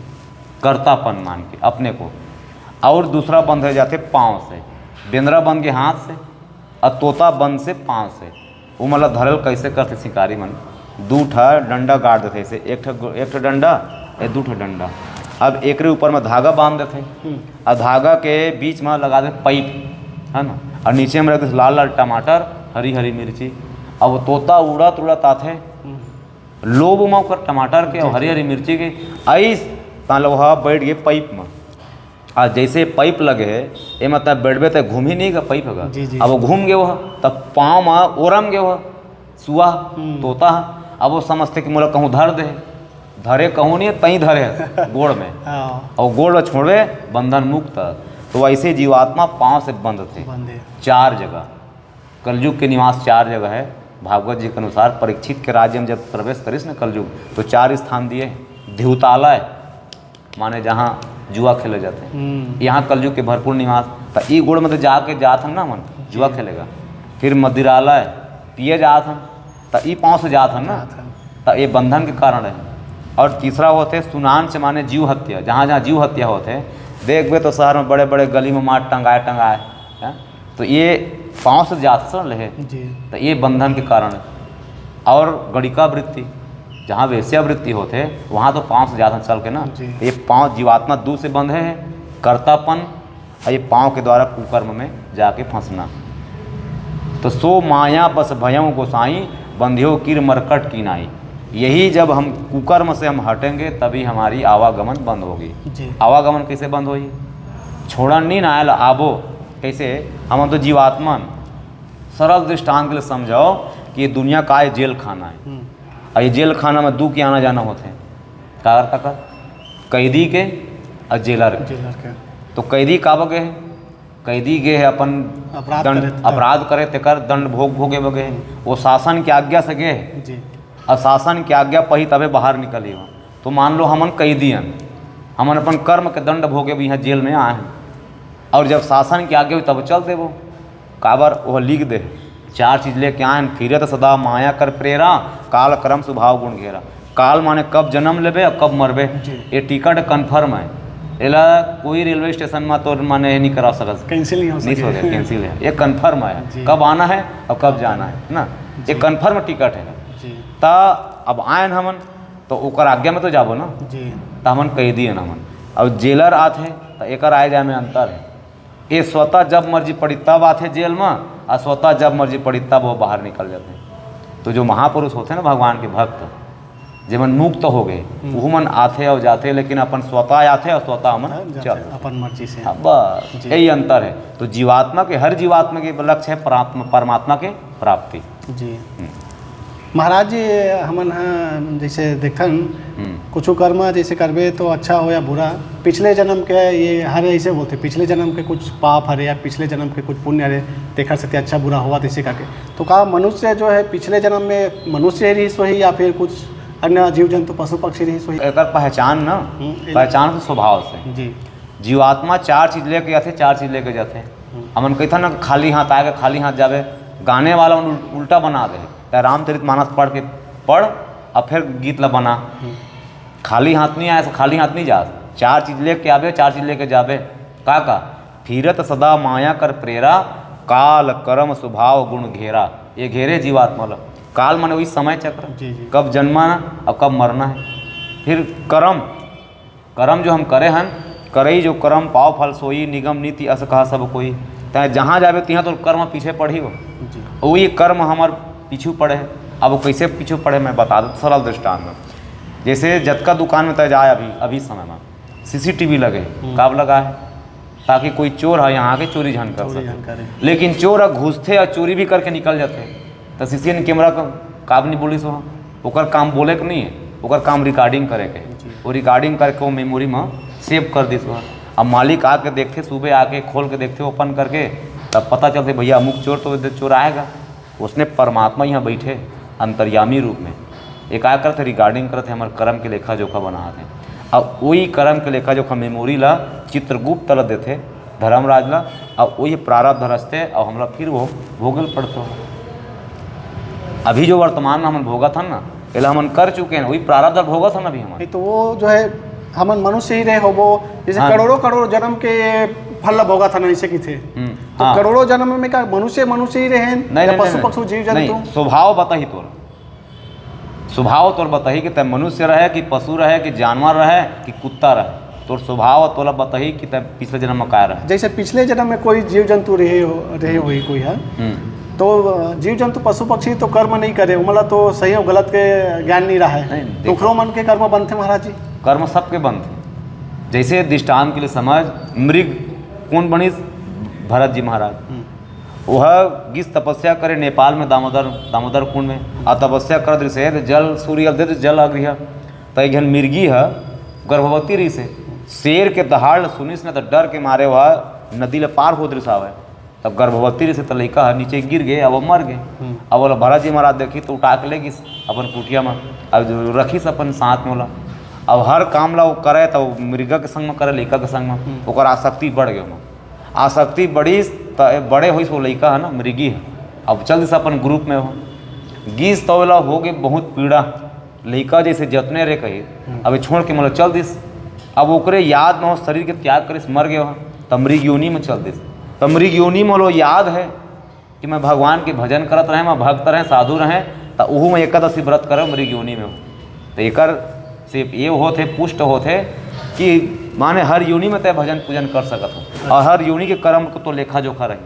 कर्तापन मान के अपने को। और दूसरा बंध हो जाथे पाँव से, बेंदरा बंध के हाथ से, और तोता बंध से पाँव से। वो मतलब धरल कैसे करथे शिकारी मन, दू ठा डंडा गाड़ देथे ऐसे, एक ठा, एक ठा डंडा, ए दू ठा डंडा। अब एकरे ऊपर में धागा बांध देथे, हम्म। और धागा के बीच में लगा दे पाइप, है ना, और नीचे में रख दे लाल लाल टमाटर, हरी हरी मिर्ची। अब वो तोता उड़त उड़त आथे, हम्म। लोभ में ओकर टमाटर के, जी, और हरी जी। हरी मिर्ची के, आइस, ताले ओहा बैठ गए पाइप में। आ जैसे पाइप लगे है, एमा त बैठबे त घूम ही नहीं गा पाइप ह गा। जी, जी। अब वो घूम गए वह, तब पाँव में ओरम गए वह, सुआ, हम्म। तोता ह। अब वो समझथे कि मोला कहूँ धर दे, धरे कहूँ नहीं, तई धरे ह गोड़ में। हाँ। और गोड़ में छोड़बे, बंधन मुक्त। तो वैसे जीवात्मा पाँव से बंध थे, बंधे। चार जगह। कलयुग के निवास चार जगह है। भागवत जी के अनुसार परीक्षित के राज्य में जब प्रवेश करिस न कलयुग, तो चार स्थान दिए हैं। द्यूतालय, माने जहाँ जुआ खेले जाते हैं, हम्म। यहाँ कलयुग के भरपूर निवास। त ई गोड़ में तो जाके जात हन ना मन, जुआ जी। खेलेगा। फिर मदिरालय, पिए जात हन, त ई पाँव से जात हन ना, जात हन। त ये बंधन के कारण है। और तीसरा होते सुनान से, माने जीव हत्या, जहाँ जहाँ जीव हत्या होते, देखबे तो शहर में बड़े बड़े गली में मार टंगाए टंगाए, हैं? तो ये पाँव से जात सन लेहे, जी। तो ये बंधन के कारण है। और गणिका वृत्ति, जहाँ वेश्या वृत्ति होते, वहाँ तो पाँव से जात सन चल के ना, जी। तो ये पाँव जीवात्मा दू से बंधे है, कर्तापन, और ये पाँव के द्वारा कुकर्म में जाके फंसना। तो सो माया बस भयं गोसाई, बंध्यो किर मरकट की नाई। यही जब हम कुकर्म से हम हटेंगे, तभी हमारी आवागमन बंद होगी। जी। आवागमन कैसे बंद होगी? छोड़न नहीं ना आयल आबो। कैसे? हम तो जीवात्मन। सरल दृष्टांत के लिए समझाओ कि ये दुनिया का ये जेल खाना है। हम्म। और ये जेल खाना में दू के आना जाना होते हैं। काकर काकर? कैदी के और जेलर के। जेलर के। तो कैदी काबर गए है? कैदी गए है अपन अपराध दंड, करे तेकर। अपराध करे तेकर दंड भोग भोगे बगे है। वो शासन के आज्ञा से गए है। जी। और शासन के आज्ञा पही तबे बाहर निकली हो। तो मान लो हमन कैदी हन, हमन अपन कर्म के दंड भोगे भी यहाँ जेल में आए हैं। और जब शासन के आज्ञा हुई तब चल देबो। काबर वो लिख दे, चार चीज लेके आए हैं, फिरत सदा माया कर प्रेरा, काल कर्म स्वभाव गुण घेरा। काल माने कब जन्म लेबे और कब मरबे, जी। ये टिकट कन्फर्म है। एला कोई रेलवे स्टेशन में तो माने ये नहीं करा सकत। कैंसिल नहीं हो नहीं सके। हो सके, कैंसिल है। ये कन्फर्म है। जी। कब आना है और कब जाना है, है ना? ये जी। कन्फर्म टिकट है। जी। त अब आयन हमन, तो ओकर आज्ञा में तो जाबो ना। जी। त हमन कैदी हन हमन। अब जेलर आथे, त एकर आए जाए में अंतर है। ये स्वतः जब मर्जी पड़ी तब आथे जेल में, और स्वतः जब मर्जी पड़ी तब वो बाहर निकल जाते। तो जो महापुरुष होते ना भगवान के भक्त, जेमन मुक्त हो गए, हम्म। वो मन आथे और जाथे, लेकिन अपन स्वतः आथे और स्वतः हमन हाँ, जाथे, चल। अपन मर्जी से। हाँ, बस जी। यही अंतर है। तो जीवात्मा के, हर जीवात्मा के लक्ष्य है प्रात्म-, परमात्मा के प्राप्ति। जी। हम्म। महाराज जी, हमन ह जैसे देखथन, हम्म। कुछु कर्म जैसे करबे तो अच्छा हो या बुरा, पिछले जन्म के, ये हर ऐसे बोलथे, पिछले जन्म के कुछ पाप हरे या पिछले जन्म के कुछ पुण्य हरे, तेखर सेती अच्छा बुरा होवत हे, ऐसे करके। तो का मनुष्य जो है पिछले जन्म में मनुष्य ही रिहिस होही या फिर कुछ अन्य जीव जंतु पशु पक्षी रिहिस होही? एकर पहचान ना, हम्म, पहचान के स्वभाव से। जी। जीवात्मा चार चीज लेके आथे, चार चीज लेके जाथे। हम्म। हमन कहिथन ना, खाली हाथ आए के, खाली हाथ जाबे, गाने वाला मन उल-, उल्टा बना दे। त रामचरित मानस पढ़ के, पढ़, अब फिर गीत ला बना। हम्म। खाली हाथ नहीं आए, खाली हाथ नहीं जा। चार चीज लेके आबे, चार चीज लेके जाबे। का का? फिरत सदा माया कर प्रेरा, काल करम स्वभाव गुण घेरा। ये घेरे जीवात्मा ला। काल माने वही समय चक्र, जी, जी। कब जन्मना और कब मरना है। फिर करम, करम जो हम करे हन, करई जो करम पाव फल सोई, निगम नीति अस कहा सब कोई। तैं जहाँ जाबे तिहाँ तो कर्म पीछे पड़ही हो। जी। वही कर्म हमर पीछू पड़े है। अब वो कैसे पीछू पड़े, मैं बता दूँ सरल दृष्टांत में। जैसे जतका दुकान में तय जाए अभी, अभी समय में, सीसीटीवी लगे। हम्म। काब लगा है? ताकि कोई चोर ह यहाँ आके चोरी झन कर चोरी सके। झन करे। लेकिन चोर ह घुसथे अउ चोरी भी करके निकल जाथे। त सीसीएन कैमरा का काब नहीं बोलिस हो? ओकर काम बोले के नहीं है, ओकर काम रिकॉर्डिंग करे के। जी। वो रिकॉर्डिंग करके वो मेमोरी में सेव कर दिस हो। अब मालिक आके देखथे, सुबह आके खोल के देखथे ओपन करके, तब पता चलथे भैया अमुक चोर तो चोर आएगा। उसने परमात्मा यहाँ बैठे अंतर्यामी रूप में, ये का करथे? रिकॉर्डिंग करथे, हमर कर्म के लेखा जोखा बनाथे। अब वही कर्म के लेखा जोखा मेमोरी ला चित्रगुप्त ला देथे, धर्मराज ला, अब वही प्रारब्ध रचथे, अब हमला फिर वो भोगल पड़थे। अभी जो वर्तमान में हमन भोगत हन ना, एला हमन कर चुके हैं, वही प्रारब्ध ला भोगत हन अभी हमन। नहीं तो वो जो है, हमन मनुष्य ही रहे होबो, जैसे हाँ। करोड़ों करोड़ जन्म के फल ला भोगत हन, ऐसे की थे। हम्म, तो हाँ। करोड़ों जन्म में का मनुष्य, मनुष्य ही रहे हैं नहीं, या नहीं, पशु, नहीं, पशु, जीव नहीं, जंतु? स्वभाव बताही तोर, स्वभाव तोर बताही कि तय मनुष्य रहे कि पशु रहे कि जानवर रहे कि कुत्ता रहे, तोर स्वभाव तोला बताही कि तय पिछले जन्म में का रहे। जैसे पिछले जन्म में कोई जीव जंतु रहे हो, रहे होही कोई है, हम्म। तो, अ, जीव जंतु पशु पक्षी तो कर्म नहीं करे, ओमन ला तो सही और गलत के ज्ञान नहीं रहा है। नहीं, तो देखो। ओकरो मन के कर्म बनथे महाराज जी? कर्म सबके बनथे। जैसे दृष्टांत के लिए समझ, मृग कौन बनिस? भरत जी महाराज। हम्म। वह गिस तपस्या करे नेपाल में, दामोदर, दामोदर कुंड में, आ तपस्या करत रहिस हे, त जल, सूर्य जल देत, जल आ गया। त एक झन मिर्गी ह गर्भवती रहिस हे, शेर के दहाड़ ल सुनिस न, त डर के मारे वह नदी ल पार होत रहिस हावय। तब गर्भवती रहिस हे, त लइका ह नीचे गिर गे, अब वो मर गे। हम्म। अब ओला भरत जी महाराज देखी, त उठा के ले गिस अपन कुटिया म, अब रखिस अपन साथ में ओला। अब हर काम ला वो करे, त वो मृगा के संग में करे, लइका के संग में, हम्म। ओकर आसक्ति बढ़ गे ओमा। आसक्ति बढ़िस, त ए बड़े होइस, वो लइका ह ना, मृगी ह, अब चल दिस अपन ग्रुप में हो। गिस त ओला हो गे बहुत पीड़ा, लइका जैसे जतने रे कही, हम्म। अब ये छोड़ के मतलब चल दिस। अब ओकरे याद में हो, शरीर के त्याग करिस, मर गए हो, त मृग योनि में चल दिस। त मृग योनि में लो याद है कि मैं भगवान के भजन करत रहे, मैं भक्त रहे, साधु रहे, त उहू में एकादशी व्रत करे मृग योनि में हो। त एकर से ये होत हे, पुष्ट होत हे कि माने हर योनि में तय भजन पूजन कर सकत हो और हर योनि के कर्म को तो लेखा जोखा रही।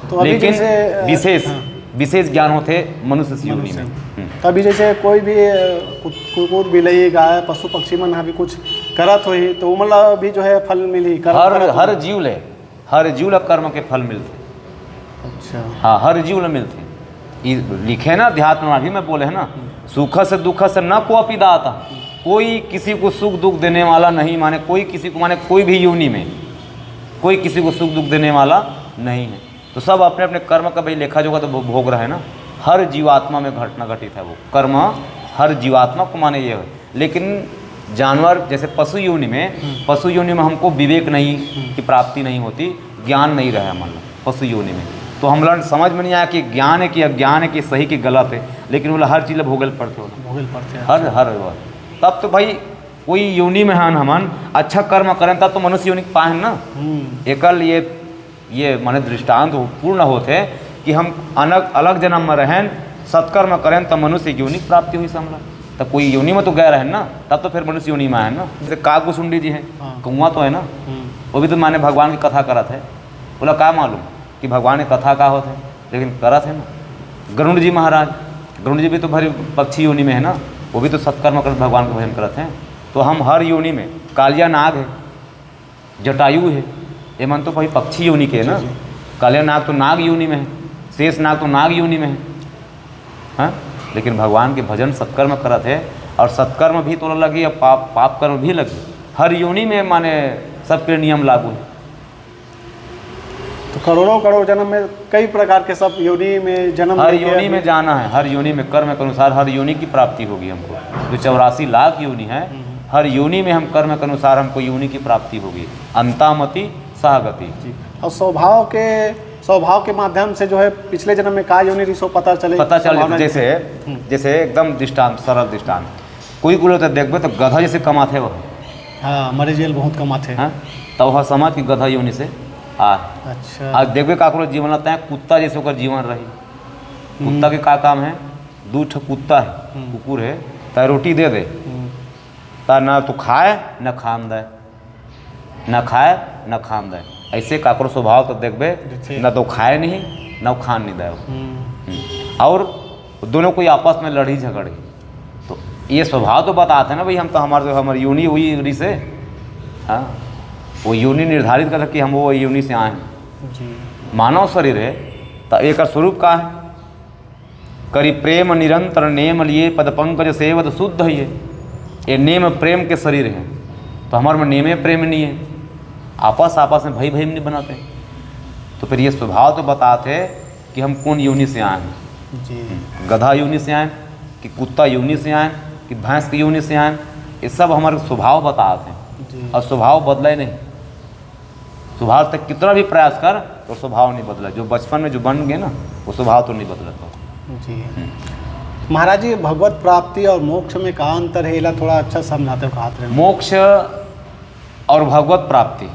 तो अभी लेकिन जैसे, अ, विशेष, हाँ। विशेष ज्ञान होथे मनुष्य से योनि में। मनुष्य। हम्म। तो अभी जैसे कोई भी, अ, कुत-, कुकुर, बिलई, गाय, पशु पक्षी मन ह भी कुछ करत होही, तो ओमन ला भी जो है फल मिलही, कर्म हर, करत हर होही। जीव ले, हर जीव ला कर्म के फल मिलथे। अच्छा। हाँ, हर जीव ला मिलथे। ई लिखे ना अध्यात्म में, अभी मैं बोले है ना, हम्म। सुख से दुख से न कोऽपि दाता, कोई किसी को सुख दुख देने वाला नहीं, माने कोई किसी को, माने कोई भी योनि में कोई किसी को सुख दुख देने वाला नहीं है। तो सब अपने अपने कर्म का भाई लेखा जोखा तो भो-, भोग रहे हैं ना। हर जीवात्मा में घटना घटित है वो कर्म, हर जीवात्मा को माने ये है। लेकिन जानवर जैसे पशु योनि में, हम्म। पशु योनि में हमको विवेक नहीं हम्म। की प्राप्ति नहीं होती, ज्ञान नहीं रहे हमन ला पशु योनि में। तो हमला समझ में नहीं आया कि ज्ञान है कि अज्ञान है कि सही कि गलत है, लेकिन ओला हर चीज ला भोगल पड़थे ओला। भोगल पड़थे। हर, हर वो। तब तो भाई कोई योनि में हन हमन, अच्छा कर्म करें तब तो मनुष्य योनि पाए ना। हम्म। एकर लिए ये माने दृष्टांत पूर्ण होथे कि हम अनग-, अलग जन्म में रहेन, सत्कर्म करेन, त मनुष्य योनि प्राप्ति होइस हमला। त कोई योनि में तो गए रहेन ना, तब तो फिर मनुष्य योनि में आएन ना। जैसे काग भुसुंडी जी हैं, हाँ। कौआ तो है ना, हम्म। वो भी तो माने भगवान की कथा करत है। बोला का मालूम कि भगवान की कथा का होथे, लेकिन करत है ना। गरुड़ जी महाराज, गरुड़ जी भी तो भरी पक्षी योनि में है ना, वो भी तो सत्कर्म करत भगवान का भजन करत हैं। तो हम हर योनि में, कालिया नाग है, जटायु है, ये मन तो भाई पक्षी योनि के है ना। जी, जी। कालिया नाग तो नाग योनि में है, शेष नाग तो नाग योनि में है, हाँ? लेकिन भगवान के भजन सत्कर्म करत है, और सत्कर्म भी तोला लगी, और पाप, पाप कर्म भी लगी। हर योनि में माने सबके नियम लागू है। तो करोड़ों करोड़ जन्म में कई प्रकार के सब योनि में जन्म हर लेके योनि अभी में जाना है, हर योनि में कर्म के अनुसार हर योनि की प्राप्ति होगी हमको। जो चौरासी लाख योनि है, हम्म। हर योनि में हम कर्म के अनुसार हमको योनि की प्राप्ति होगी। अंतामति सहगति। जी। और स्वभाव के, स्वभाव के माध्यम से जो है पिछले जन्म में का योनि रिसो पता चले, पता चल जाता संभावना। जैसे, हम्म। जैसे एकदम दृष्टांत, सरल दृष्टांत, कोई को तो देखबे तो गधा जैसे कमाथे वो। हाँ, मरे जेल बहुत कमाथे। हाँ, तो वह समझ कि गधा योनि से आ। अच्छा। आज देखबे काकरो जीवन लगता है, कुत्ता जैसे ओकर जीवन रही। कुत्ता हम्म। के का काम है? दू ठो कुत्ता है, हम्म। कुकुर है, त रोटी दे दे, हम्म। त ना तो खाए, ना खान दे, ना खाए, ना खान दे। ऐसे काकरो स्वभाव तो देखबे, जैसे ना तो खाए नहीं, ना खान नहीं दे। हम्म। हम्म। और दोनों कोई आपस में लड़ी झगड़ी, तो ये स्वभाव तो बताते ना भाई, हम तो हमारे, हमारी योनि हुई रिसे, हाँ, वो योनि निर्धारित करथे कि हम वो योनि से आए हैं। जी। मानव शरीर है, तो एकर स्वरूप का है? करि प्रेम निरंतर नेम लिए, पद पंकज सेवत शुद्ध है ये। ये नेम प्रेम के शरीर है, तो हमारे में नेमे प्रेम नहीं है, आपस आपस में भई भई नहीं बनाते। तो फिर ये स्वभाव तो बताते कि हम कौन योनि से आए हैं। जी। गधा योनि से आए, कि कुत्ता योनि से आए, कि भैंस की योनि से आए, ये सब हमारे स्वभाव बताते हैं। जी। और स्वभाव बदला ही नहीं। स्वभाव तक कितना भी प्रयास कर, तो स्वभाव नहीं बदला। जो बचपन में जो बन गए ना, वो स्वभाव तो नहीं बदला तो। जी। महाराज जी, भगवत प्राप्ति और मोक्ष में का अंतर है, एला थोड़ा अच्छा समझाते हो, कहात रहे। मोक्ष और भगवत प्राप्ति,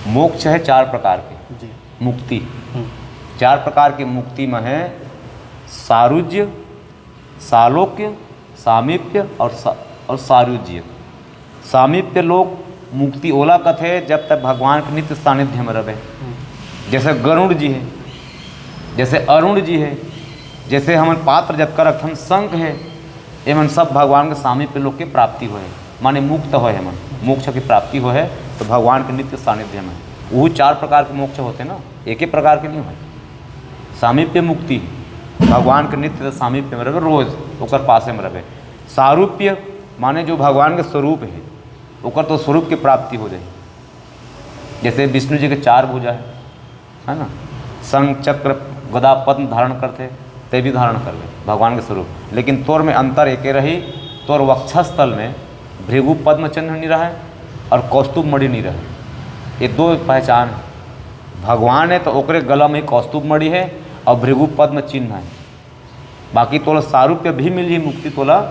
मोक्ष है चार प्रकार के। जी। मुक्ति, हम्म। चार प्रकार की मुक्ति में है सारुज्य, सालोक्य, सामीप्य और सा-, और सारुज्य। सामीप्य लोक मुक्ति ओला कथे, जब तक भगवान के नित्य सानिध्य में रहे। हम्म। जैसे गरुड़ जी है, जैसे अरुण जी है, जैसे हमन पात्र जतका रखथन, शंख है, एमन सब भगवान के सामीप्य लोक के प्राप्ति होए, माने मुक्त होए हमन, मोक्ष की प्राप्ति होए, तो भगवान के नित्य सानिध्य में। वो चार प्रकार के मोक्ष होते ना, एक ही प्रकार के नहीं होए। सामीप्य मुक्ति, भगवान के नित्य सामीप्य में रहे, रोज ओकर पासे में रहे। सारूप्य माने जो भगवान के स्वरूप है, ओकर तो स्वरूप की प्राप्ति हो जाए। जैसे विष्णु जी के चार भुजा है, है ना, शंख चक्र गदा पद्म धारण करते, ते भी धारण करबे भगवान के स्वरूप। लेकिन तोर में अंतर एके रही, तोर वक्षस्थल में भृगु पद्म चिन्ह नहीं रहे और कौस्तुभ मणि नहीं रहे। ये दो पहचान है। भगवान है तो ओकरे गला में कौस्तुभ मणि है और भृगु पद्म चिन्ह है। बाकी तोला सारूप्य भी मिलही मुक्ति तोला,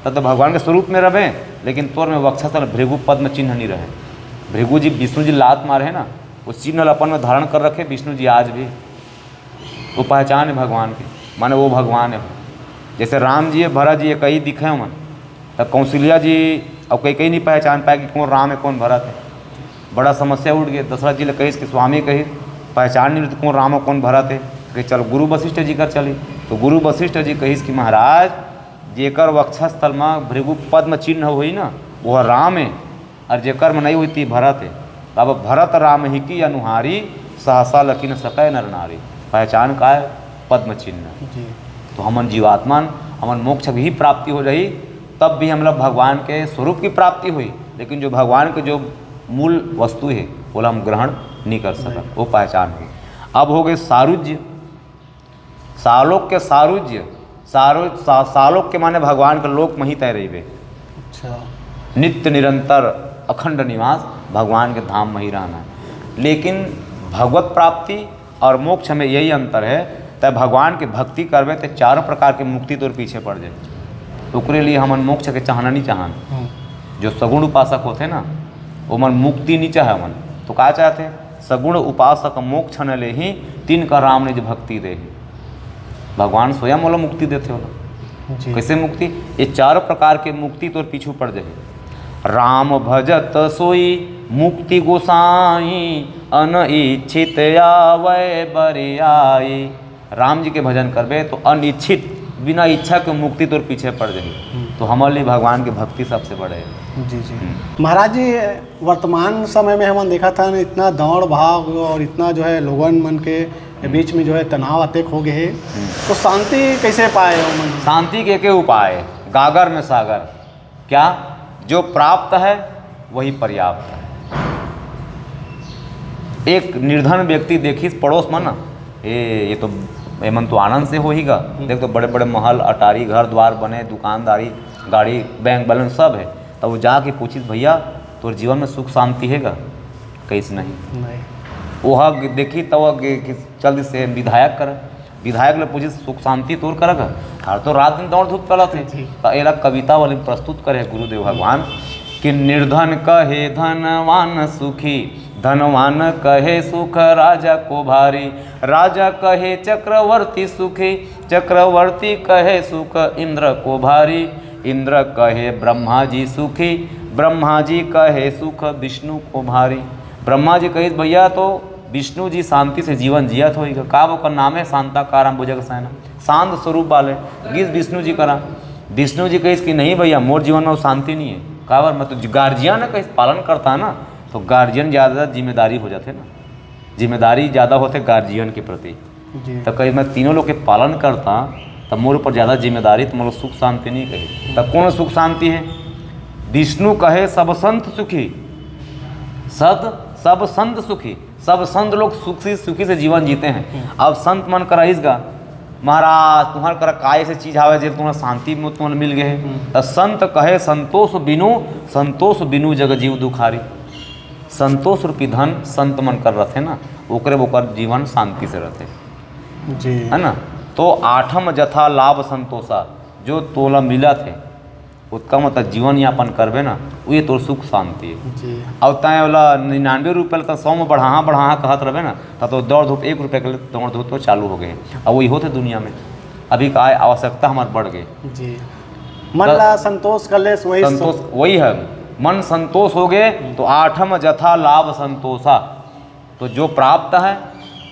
तब तो भगवान के स्वरूप में रहे, लेकिन तोर में वक्षस्थल भृगु पद्म चिन्ह नहीं रहे। भृगु जी, विष्णु जी लात मारे है ना, वो चिन्ह ल अपन में धारण कर रखे विष्णु जी आज भी। वो पहचान है भगवान की, माने वो भगवान है। जैसे राम जी है, भरत जी है, कई दिखे हमन, तब कौशल्या जी और कई कई नहीं पहचान पाए कि कौन राम है, कौन भरत है। बड़ा समस्या उठ गई। दशरथ जी ले कहिस कि स्वामी, कही पहचान नहीं तो कौन राम और कौन भरत है, कि चल गुरु वशिष्ठ जी कर चली। तो गुरु वशिष्ठ जी कहिस कि महाराज, जेकर वक्षस्थल में भृगु पद्म चिन्ह होई ना, वो राम है, और जेकर में नहीं होई ती भरत है। अब भरत राम ही की अनुहारी, सहसा लखि न सकै नर नारी। पहचान का है? पद्म चिन्ह। जी। तो हमन जीवात्मन, हमन मोक्ष की ही प्राप्ति हो जाही, तब भी हम लोग भगवान के स्वरूप की प्राप्ति हुई, लेकिन जो भगवान के जो मूल वस्तु है, ओला हम ग्रहण नहीं कर सकत। नहीं। वो पहचान हुई। अब हो गए सारुज्य, सालोक के सारुज्य, सारो-, सा-, सालोक के माने भगवान के लोक में ही तय रहिबे। अच्छा। नित्य निरंतर अखंड निवास, भगवान के धाम में ही रहना है। लेकिन भगवत प्राप्ति और मोक्ष में यही अंतर है। तय भगवान की भक्ति करबे, ते चारों प्रकार की मुक्ति तोर पीछे पड़ जाए। ओकरे लिए हमन मोक्ष के चाहना नहीं चाहन। हम्म। जो सगुण उपासक होते ना, ओमन मुक्ति नहीं चाहे। मन तो का चाहते? सगुण उपासक मोक्ष न लेही, तिनका राम निज भक्ति देही। भगवान स्वयं ओला मुक्ति देथे ओला। जी। कैसे मुक्ति? ये चारों प्रकार के मुक्ति तोर पीछू पड़ जाही। राम भजत सोई मुक्ति गोसाई, अनइच्छित आवै बरियाई। राम जी के भजन करबे तो अनिच्छित, बिना इच्छा के मुक्ति तोर पीछे पड़ जाही। हम्म। तो हमर लिए भगवान के भक्ति सबसे बड़े है। जी, जी। हम्म। महाराज जी, वर्तमान समय में हमन देखत हन, इतना दौड़ भाग और इतना जो है लोगन मन के हम्म। बीच में जो है तनाव अतेक हो गए है, हम्म। तो शांति कैसे पाए हो मन? शांति के, के उपाय, गागर में सागर। क्या? जो प्राप्त है वही पर्याप्त है। एक निर्धन व्यक्ति देखिस पड़ोस में ना, ए, ये तो, एमन तो आनंद से होही गा। हम्म। देख तो बड़े बड़े महल अटारी, घर द्वार बने, दुकानदारी, गाड़ी, बैंक बैलेंस सब है। तब वो जाके पूछिस, "भैया, तोर जीवन में सुख शांति है गा?" कहिस, "नहीं।" नहीं। वो ह देखी तब वो गे-, कि चल दिस विधायक कर, विधायक ले पूछिस, "सुख शांति तोर करा गा? हर तो रात दिन दौड़ धूप चलत है।" जी। तो एला कविता वाले प्रस्तुत करे गुरुदेव भगवान कि निर्धन कहे धनवान सुखी, धनवान कहे सुख राजा को भारी, राजा कहे चक्रवर्ती सुखी, चक्रवर्ती कहे सुख इंद्र को भारी, इंद्र कहे ब्रह्मा जी सुखी, ब्रह्मा जी कहे सुख विष्णु को भारी। ब्रह्मा जी कहिस, "भैया, तो विष्णु जी शांति से जीवन जियत होही गा, का ओकर नाम है शांताकारम भुजगशयनम, शांत स्वरूप वाले।" गिस विष्णु जी करा, विष्णु जी कहिस कि, "नहीं भैया, मोर जीवन में वो शांति नहीं है।" काबर, मैं तो गार्जियन है, कहीं पालन करता है ना, तो गार्जियन ज़्यादा जिम्मेदारी हो जाते ना, जिम्मेदारी ज़्यादा होते गार्जियन के प्रति। जी। तो कहीं मैं तीनों लोग के पालन करता, तब मोर ऊपर ज़्यादा जिम्मेदारी, तो मोर सुख शांति नहीं कही। तब कौन सुख शांति है? विष्णु कहे सब संत सुखी, सत सब संत सुखी, सब संत लोग सुखी, सुखी से जीवन जीते हैं। हम्म। अब संत मन करा इस गा, महाराज, तुम्हारे करा काय ऐसे चीज आवे जे तुम्हारा शांति में तुम्हारा मिल गए? हम्म। तो संत कहे संतोष बिनु, संतोष बिनु जग जीव दुखारी। संतोष रूपी धन संत मन कर रहते ना, ओकरे ओकर जीवन शांति से रहते। जी। है ना? तो आठम जथा लाभ संतोषा, जो तोला मिलत हे, ओतका म त जीवन यापन करबे ना, उही तोर सुख शांति हे। जी। अउ तैं ओला निन्यानवे रुपया ल त सौ म बढ़ाहा, बढ़ाहा कहत रहबे ना, त तो दौड़ धूप एक रुपया के लिए दौड़ धूप तो चालू हो गए। अब वही होथे दुनिया में, अभी का आवश्यकता हमार बढ़ गए। जी। मन त ला संतोष कर ले, वही संतोष, वही है, मन संतोष हो गए, तो आठम जथा लाभ संतोषा। तो जो प्राप्त है,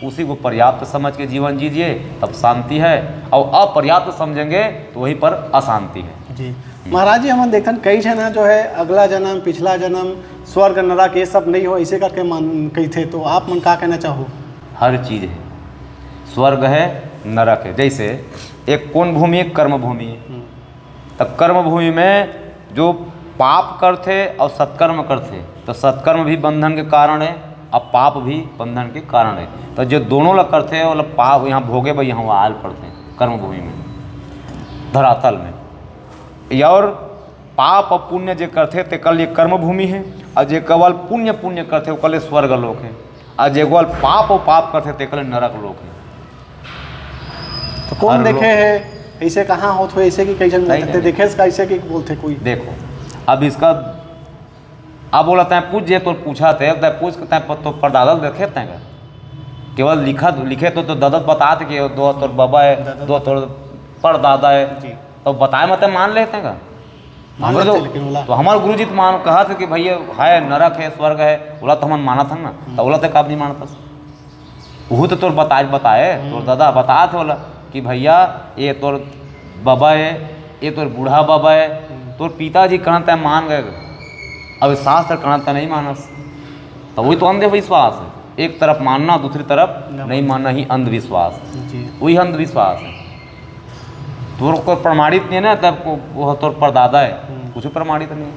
उसी को पर्याप्त समझ के जीवन जीजिए, तब शांति है, और अपर्याप्त समझेंगे, तो वहीं पर अशांति है। जी। महाराज जी, हमन देखथन, कई झन ह जो है, अगला जन्म, पिछला जन्म, स्वर्ग, नरक, ये सब नहीं हो, ऐसे करके मन कहिथे, तो आप मन का कहना चाहो? हर चीज है, स्वर्ग है, नरक है। जैसे एक कौन भूमि है? कर्म भूमि है। हम्म। त कर्म भूमि में जो पाप करथे और सत्कर्म करथे, तो सत्कर्म भी बंधन के कारण है और पाप भी बंधन के कारण है। तो जो दोनों ला करथे, वो ला पाप यहाँ भोगे बर यहाँ आल पड़थे कर्म भूमि में, धरातल में। और पाप और पुण्य जे करथे, तेकर लिए कर्म भूमि है, और जे केवल पुण्य, पुण्य करथे, ओकर लिए स्वर्ग लोक है, और जे केवल पाप और पाप करथे, तेकर लिए नरक लोक है। तो कौन हर देखे लोग है, ऐसे कहाँ होत हो, ऐसे कि कई झन नहीं, बोलथे, नहीं। देखे से कैसे कि बोलथे कोई? देखो, अब इसका, अब बोला तैं पूछ, जे तोर पूछा थे, तैं पूछ के तैं प-, तो परदादा देखे तैं का? केवल लिखा, लिखे तो, तो ददत बतात कि दो तोर बाबा है, ददत। दो तोर परदादा है। जी। तो बताए मत मान लेते हैं का? मान हमर लेते, तो, लेकिन ओला तो हमार गुरुजी तो मान कहा थे कि भैया है, नरक है, स्वर्ग है, ओला तो हमन मानत हन ना, हम्म। तो ओला तो काब नहीं मानत हस? उहू तो तोर बताए, बताए, हम्म। तोर दादा बतात हे ओला कि भैया, ये तोर बाबा है, ये तोर बूढ़ा बाबा है, हम्म। तोर पिताजी कहन तैं मान गए, अब शास्त्र कहन तैं नहीं मानस, तो वही तो अंधविश्वास है। एक तरफ मानना, दूसरी तरफ न नहीं मानना ही अंधविश्वास है। जी। वही अंधविश्वास है। तोर को प्रमाणित नहीं है ना, तब को, वो तोर परदादा है, हम्म। कुछ प्रमाणित नहीं है।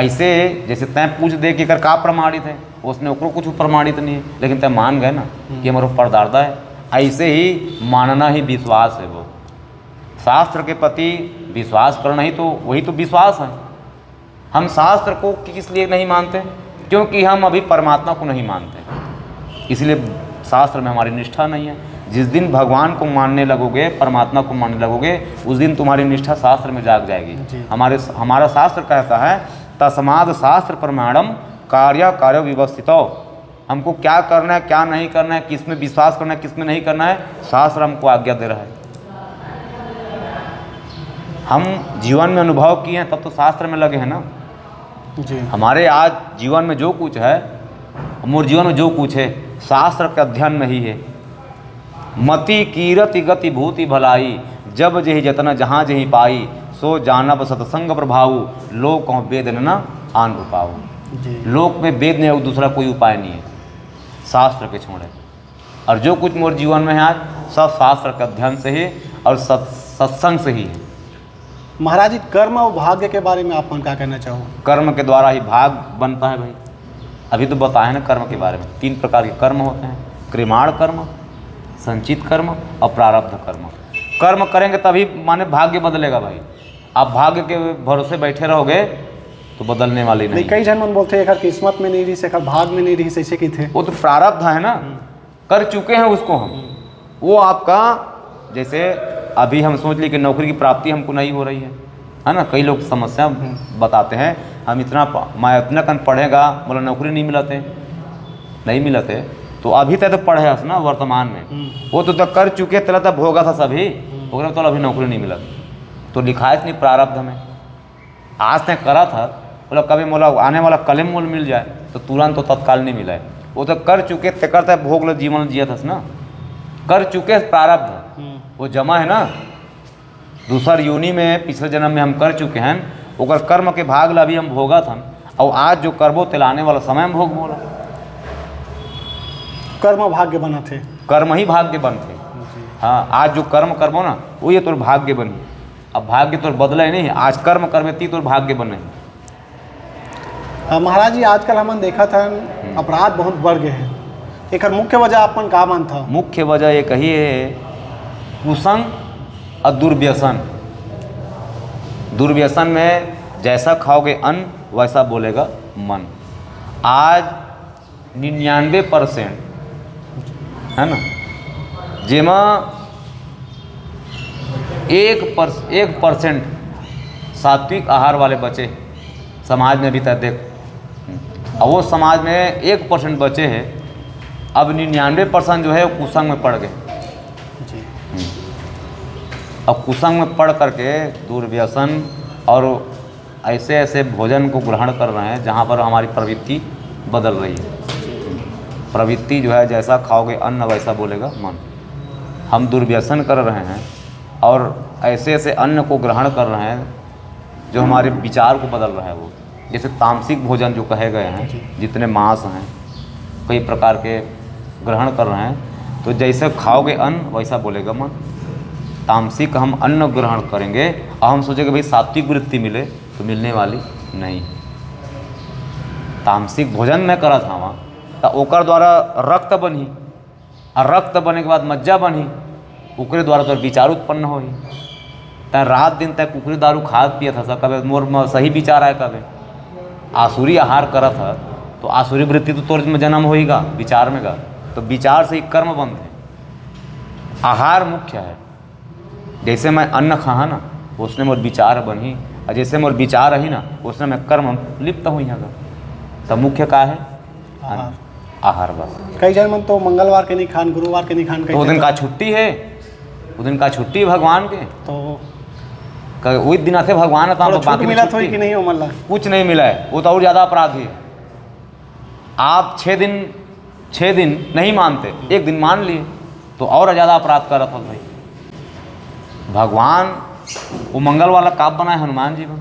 ऐसे जैसे तैं पूछ दे कि एकर का प्रमाणित है, उसने ओकरो कुछ प्रमाणित नहीं है, लेकिन तैं मान गए ना हम्म। कि हमारा परदादा है। ऐसे ही मानना ही विश्वास है। वो शास्त्र के प्रति विश्वास करना ही तो, वही तो विश्वास है। हम शास्त्र को किस लिए नहीं मानते? क्योंकि हम अभी परमात्मा को नहीं मानते, इसलिए शास्त्र में हमारी निष्ठा नहीं है। जिस दिन भगवान को मानने लगोगे, परमात्मा को मानने लगोगे, उस दिन तुम्हारी निष्ठा शास्त्र में जाग जाएगी। जी। हमारे, हमारा शास्त्र कहता है, "तस्माद शास्त्र प्रमाणम कार्य कार्य व्यवस्थितो।" हमको क्या करना है, क्या नहीं करना है, किस में विश्वास करना है, किस में नहीं करना है, शास्त्र हमको आज्ञा दे रहा है। हम जीवन में अनुभव किए हैं, तब तो शास्त्र में लगे हैं ना। जी। हमारे आज जीवन में जो कुछ है, मोर जीवन में जो कुछ है, शास्त्र के अध्ययन में ही है। मति कीरति गति भूति भलाई, जब जेहि जतन जहाँ जेहि पाई, सो जानब सत्संग प्रभाऊ, लोक कहूँ वेद न आन उपाऊ। जी। लोक में वेद नहीं, दूसरा कोई उपाय नहीं है शास्त्र के छोड़े। और जो कुछ मोर जीवन में है आज, सब शास्त्र के अध्ययन से ही और सत-, सत्संग से ही है। महाराज जी, कर्म और भाग्य के बारे में आप मन का कहना चाहो? कर्म के द्वारा ही भाग बनता है भाई। अभी तो बताए ना कर्म के बारे में, तीन प्रकार के कर्म होते हैं, क्रिमाण कर्म, संचित कर्म और प्रारब्ध कर्म। कर्म करेंगे तभी माने भाग्य बदलेगा भाई। आप भाग्य के भरोसे बैठे रहोगे तो बदलने वाली नहीं, नहीं। कई झन मन बोलथे, "एकर किस्मत में नहीं रहिस, एकर भाग में नहीं रहिस," ऐसे कहिथे। वो तो प्रारब्ध है ना, हम्म। कर चुके हैं उसको हम। हम्म। वो आपका, जैसे अभी हम सोच लिए कि नौकरी की प्राप्ति हमको नहीं हो रही है, है ना, कई लोग समस्या हम्म। बताते हैं, "हम इतना प-, मैं इतना कन पढ़ेगा, बोला नौकरी नहीं मिलते, नहीं मिलते।" तो अभी तक तो पढ़े हस ना वर्तमान में, हम्म। वो तो, तो कर चुके, तेला तो भोगा था सभी, हम्म। ओकरा तो अभी नौकरी नहीं मिलत, तो लिखाए नहीं प्रारब्ध में। आज तक करा था, बोला कभी मोला आने वाला कल में मोला मिल जाए, तो तुरंत तो तत्काल नहीं मिला है। वो तो कर चुके, तेकर तक भोग लो जीवन जिया था ना, कर चुके प्रारब्ध, हम्म। वो जमा है ना, दूसर योनि में पिछले जन्म में हम कर चुके हैं, ओकर कर्म के भाग ला अभी हम भोगत हन, अउ आज जो करबो, तेला आने वाला समय में भोगबो ला। कर्म भाग्य बनत हे। कर्म ही भाग्य बनथे। हाँ, आज जो कर्म करबो ना, वही तोर भाग्य बनही। अब भाग्य तोर बदले नहीं, आज कर्म करबे ती तोर भाग्य बने। अ, महाराज जी, आजकल हमन देखत हन, अपराध बहुत बढ़ गए हैं, एकर मुख्य वजह आप मन का मानथव? मुख्य वजह एक ही है, कुसंग और दुर्व्यसन। दुर्व्यसन में जैसा खाओगे अन्न, वैसा बोलेगा मन। आज निन्यानवे परसेंट, है ना, जेमा एक पर एक परसेंट सात्विक आहार वाले बचे समाज में अभी तक, देख। अब वो समाज में एक परसेंट बचे हैं, अब निन्यानवे परसेंट जो है, वो कुसंग में पड़ गए। जी। अब कुसंग में पड़ करके दुर्व्यसन और ऐसे ऐसे भोजन को ग्रहण कर रहे हैं, जहाँ पर हमारी प्रवृत्ति बदल रही है। प्रवृत्ति जो है, जैसा खाओगे अन्न, वैसा बोलेगा मन। हम दुर्व्यसन कर रहे हैं और ऐसे ऐसे अन्न को ग्रहण कर रहे हैं, जो हमारे विचार को बदल रहा है। वो जैसे तामसिक भोजन जो कहे गए हैं, जितने मांस हैं, कई प्रकार के ग्रहण कर रहे हैं, तो जैसे खाओगे अन्न, वैसा बोलेगा मन। तामसिक हम अन्न ग्रहण करेंगे और हम सोचेंगे, भाई, सात्विक वृत्ति मिले, तो मिलने वाली नहीं। तामसिक भोजन मैं करत हवा, तो ओकर द्वारा रक्त बनही, और रक्त बने के बाद मज्जा बनही, ओकरे द्वारा तोर विचार उत्पन्न होही। तैं रात दिन तैं कुकरी दारू खात पियत हस, कबे मोर म सही विचार आए, कबे आसुरी आहार करत ह, तो आसुरी वृत्ति तो तोर में जन्म होही गा, विचार में गा। तो विचार से ही कर्म बनथे। आहार मुख्य है। जैसे मैं अन्न खाहा ना, उसने मोर विचार बनही, और जैसे मोर विचार रही ना, उसने मैं कर्म लिप्त होही गा। तो मुख्य का है? अन्न। आहार। आहार बस। कई झन मन तो मंगलवार के नहीं खान, गुरुवार के नहीं खान, कई तो वो दिन झन का छुट्टी है? वो दिन का छुट्टी है भगवान के? तो क- वही दिन आथे भगवान, तो थोड़ा बाकी छूट दिन मिला छुट्टी थोड़ी कि है। नहीं, ओमन ला? कुछ नहीं मिला है, वो तो और ज़्यादा अपराधी है। आप छः दिन, छः दिन नहीं मानते, एक दिन मान लिए, तो और ज़्यादा अपराध करत हो भाई। भगवान वो मंगलवार ला काप बनाए हनुमान जी को,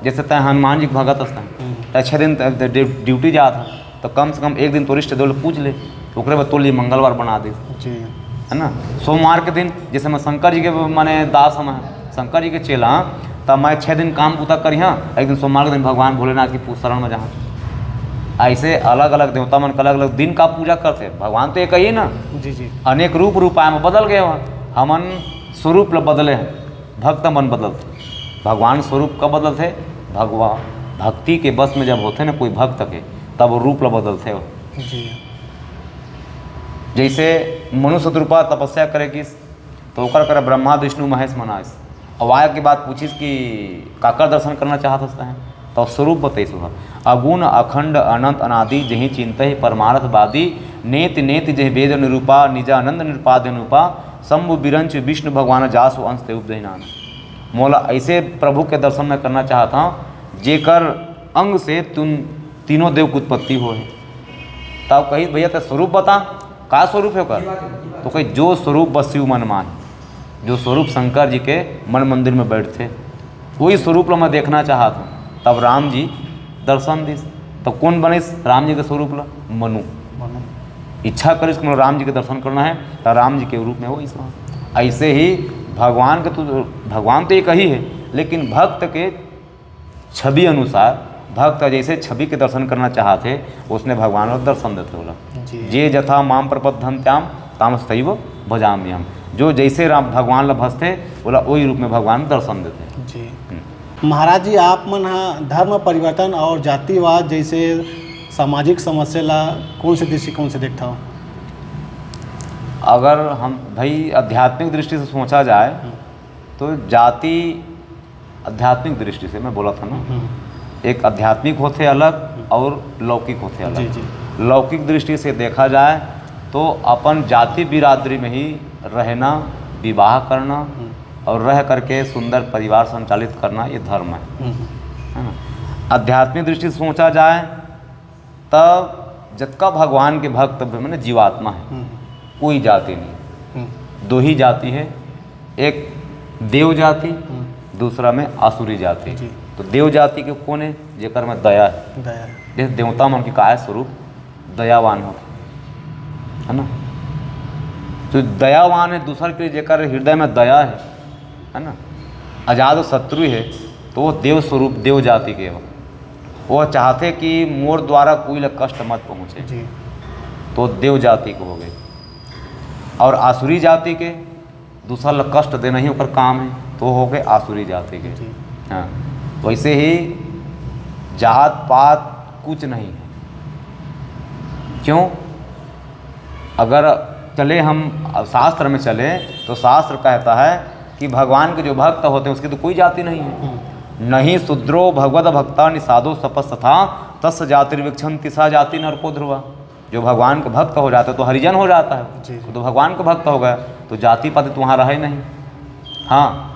जैसे तय हनुमान जी के भगत हस तय, तय छः दिन तय ड्यू- ड्यूटी जात ह, तो कम से कम एक दिन तोर इष्ट देव ले पूज ले, ओकरे बाद तोर लिए मंगलवार बना दे, जी। है ना। सोमवार के दिन जैसे मैं शंकर जी के माने दास हम हैं, शंकर जी के चेला, तब मैं छः दिन काम बूता करिहाँ, एक दिन सोमवार के दिन भगवान भोलेनाथ की पू- शरण में जहाँ। ऐसे अलग अलग देवता मन के अलग अलग दिन का पूजा करते। भगवान तो एक ही ना, जी जी। अनेक रूप रूपाय में बदल गए हो। हमन स्वरूप ल बदले हैं, भक्त मन बदलते। भगवान स्वरूप का बदलते, भगवान भक्ति के बस में जब होते ना कोई भक्त के, तब वो रूप ल बदलते हो। जी। जैसे मनुष्य रूपा तपस्या करे किस, तो ओकर करा ब्रह्मा विष्णु महेश मन आइस। अब आए के बाद पूछिस कि काकर दर्शन करना चाहत हस तैं? तो स्वरूप बतैस ओहा, अगुण अखंड अनंत अनादि, जही चिंतहि परमारथ बादी, नेति नेति जही वेद निरूपा, निजानंद निरुपाद्य अनूपा, शंभु बिरंच विष्णु भगवान, जासु अंश ते उपजहि नाना। मोला ऐसे प्रभु के दर्शन मैं करना चाहत हूँ, जेकर अंग से तुम तीनों देव की उत्पत्ति हो है। तब कही, भैया, ते स्वरूप बता, का स्वरूप है ओकर? तो कही, जो स्वरूप बस शिव मन माही, जो स्वरूप शंकर जी के मन मंदिर में बैठते, वही स्वरूप ला मैं देखना चाहत हूँ। तब राम जी दर्शन दिस। तब कौन बनिस राम जी के स्वरूप ला? मनु। मनु। इच्छा करिस कि मोला राम जी के दर्शन करना है, तो राम जी के रूप में वो इस ऐसे ही भगवान के तो, भगवान तो एक ही है, लेकिन भक्त के छवि अनुसार, भक्त जैसे छवि के दर्शन करना चाहत है, उसने भगवान ला दर्शन देते होला। जी। जे जथा माम प्रपद्यंत्याम ताम तथैव भजाम्यहम। जो जैसे राम भगवान ला भजते, ओला वही रूप में भगवान दर्शन देते। जी। महाराज जी, आप मन हा धर्म परिवर्तन और जातिवाद जैसे सामाजिक समस्या ला कौन से दृष्टिकोण से देखता हो? अगर हम भाई आध्यात्मिक दृष्टि से सोचा जाए, तो जाति आध्यात्मिक दृष्टि से मैं बोला था ना, एक आध्यात्मिक होते अलग और लौकिक होते जी, अलग। जी। लौकिक दृष्टि से देखा जाए तो अपन जाति बिरादरी में ही रहना, विवाह करना और रह करके सुंदर परिवार संचालित करना, ये धर्म है, हम्म। है ना। आध्यात्मिक दृष्टि से सोचा जाए तब जतका भगवान के भक्त, मैंने जीवात्मा है, हम्म। कोई जाति नहीं, हम्म। दो ही जाति है, एक देव जाति, हम्म। दूसरा में आसुरी जाति। जी। तो देव जाति के कोन हे? जेकर में दया हे। दया हे। जैसे देवता मन के काय स्वरूप? दयावान होथे, है ना? तो दयावान हे दूसर के लिए, जेकर हृदय में दया हे, है ना, अजात शत्रु हे, तो वो देव स्वरूप, देव जाति के हो। वो चाहथे कि मोर द्वारा कोई ला कष्ट मत पहुँचे। जी। तो देव जाति के हो गे। और आसुरी जाति के दूसर ला कष्ट देना ही ओकर काम हे, तो हो गे आसुरी जाति के। जी। हाँ, वैसे ही जात पात कुछ नहीं हे। क्यों? अगर चले हम शास्त्र में चले, तो शास्त्र कहता है कि भगवान के जो भक्त होते हैं, उसकी तो कोई जाति नहीं है। हम्म। नहीं शूद्रो भगवत भक्ता निषादो सपस्तथा, तस्य जातिर्विक्षंति सा जाति नरको ध्रुवा। जो भगवान के भक्त हो जाता है, तो हरिजन हो जाता है, जी, जी। तो भगवान के भक्त हो गए, तो जाति पाति तो वहाँ रहे नहीं। हाँ,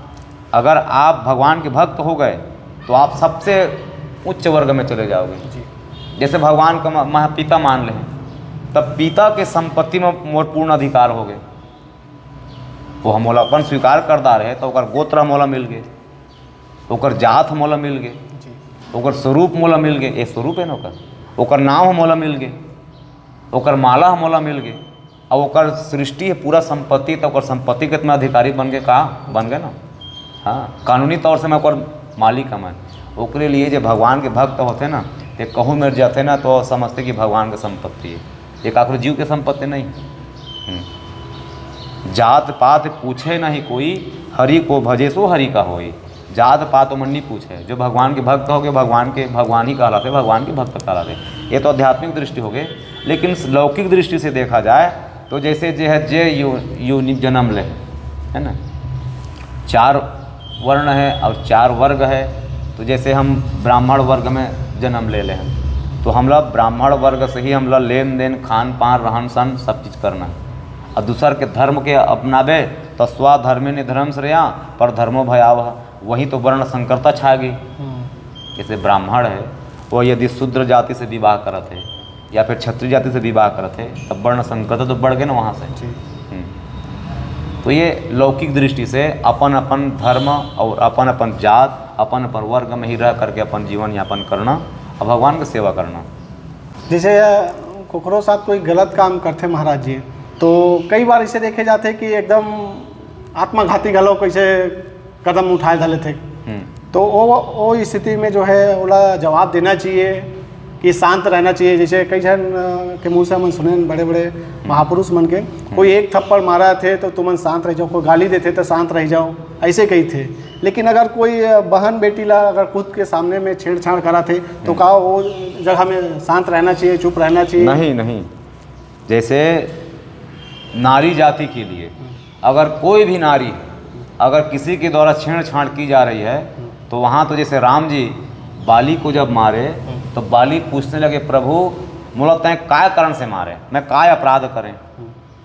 अगर आप भगवान के भक्त हो गए, तो आप सबसे उच्च वर्ग में चले जाओगे। जी। जैसे भगवान का म-, महा-, पिता मान ले, तब पिता के संपत्ति में मोर पूर्ण अधिकार हो गए। वो हम मोला अपन स्वीकार कर डारे हे, तो ओकर गोत्र मोला मिल गए, ओकर जात मोला मिल गए, जी। ओकर स्वरूप मोला मिल गए, ये स्वरूप है ना ओकर, ओकर नाम मोला मिल गए, ओकर माला मोला मिल गए, और ओकर सृष्टि है, पूरा संपत्ति, तो ओकर संपत्ति के तो मैं अधिकारी बन गए, का बन गए ना? हाँ, कानूनी तौर से मैं ओकर मालिक हूँ मैं। ओकरे लिए जे भगवान के भक्त होते ना, ते कहूँ मेर जाते ना, तो समझते कि भगवान के संपत्ति है, ये काकरो जीव के संपत्ति नहीं। हम्म। जात पात पूछे नहीं कोई, हरि को भजे सो हरि का होई। जात पात ओमन नहीं पूछे, जो भगवान के भक्त हो गए, भगवान के, भगवान ही कहलाते, भगवान के भक्त कहलाते। ये तो आध्यात्मिक दृष्टि हो गई, लेकिन लौकिक दृष्टि से देखा जाए तो जैसे जे है, जे यो-, योनि जन्म ले, है ना, चार वर्ण है और चार वर्ग है, तो जैसे हम ब्राह्मण वर्ग में जन्म ले ले हैं, तो हमला ब्राह्मण वर्ग से ही हमला लेन देन, खान पान, रहन सहन, सब चीज़ करना है। और दूसर के धर्म के अपनाबे, तो स्वधर्मे निधर्म श्रेया, पर धर्मो भयावह, वहीं तो वर्ण संकरता छा गई। हम्म। जैसे ब्राह्मण है, वो यदि शूद्र जाति से विवाह करत है या फिर क्षत्रिय जाति से विवाह करत है, तब वर्ण संकरता तो बढ़ गए ना वहाँ से। जी। हम्म। तो ये लौकिक दृष्टि से अपन अपन धर्म और अपन अपन जात, अपन अपन वर्ग में ही रह करके अपन जीवन यापन करना और भगवान की सेवा करना। जैसे, अ, कोकरो साथ कोई गलत काम करथे महाराज जी, तो कई बार इसे देखे जाथे कि एकदम आत्मघाती घलो कैसे कदम उठाए धर लेथे। हम्म। तो वो, वो स्थिति में जो है, ओला जवाब देना चाहिए कि शांत रहना चाहिए? जैसे कई झन, अ, के मुंह से हमन सुने, बड़े-बड़े महापुरुष मन के, कोई एक थप्पड़ मारा थे तो तुमन शांत रह जाओ, कोई गाली देथे तो शांत रह जाओ, ऐसे कही थे। लेकिन अगर कोई, अ, बहन बेटी ला अगर खुद के सामने में छेड़छाड़ करा थे, तो का वो जगह में शांत रहना चाहिए, चुप रहना चाहिए? नहीं, नहीं। जैसे नारी जाति के लिए, अगर कोई भी नारी, अगर किसी के द्वारा छेड़छाड़ की जा रही है, तो वहाँ तो जैसे राम जी बाली को जब मारे, तो बाली पूछने लगे, "प्रभु, मोला तैं काय कारण से मारे? मैं काय अपराध करें?"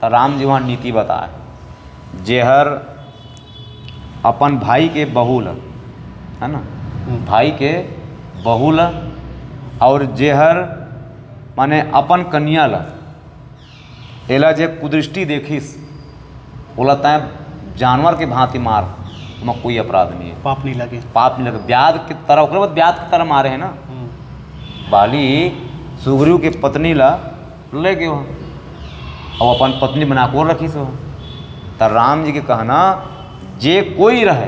तो राम जी वहाँ नीति बताए, जेहर अपन भाई के बहू ल, है ना, हम्म। भाई के बहू ल, और जेहर माने अपन कन्या ल, एला जे कुदृष्टि देखिस, ओला तैं जानवर के भांति मार, ओमा कोई अपराध नहीं है। पाप नहीं लगे। पाप नहीं लगे। ब्याध के तरह, ओकरे बाद ब्याध के तरह मारे है ना। हम्म। बाली सुग्रीव के पत्नी ला ले गयो, और अपन पत्नी बना के रखिस हो। त राम जी के कहना, जे कोई रहे,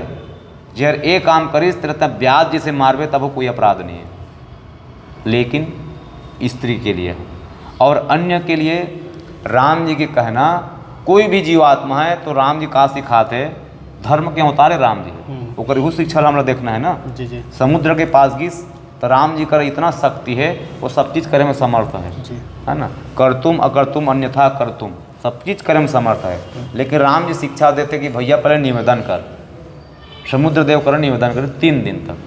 जेहर ए काम करिस, तेला तैं ब्याध जैसे मारबे, तब कोई अपराध नहीं है। लेकिन स्त्री के लिए है। और अन्य के लिए राम जी के कहना, कोई भी जीवात्मा है तो राम जी का सिखाते, धर्म के अवतार है राम जी। हम्म। ओकर इहू शिक्षा ला हमला देखना है ना। जी, जी। समुद्र के पास गिस तो राम जी का इतना शक्ति है, वो सब चीज करे में समर्थ है। जी। है ना, कर्तुम अकर्तुम अन्यथा कर्तुम, सब चीज करे में समर्थ है। लेकिन राम जी शिक्षा देते कि भैया पहले निवेदन कर, समुद्र देव करा निवेदन करे तीन दिन तक।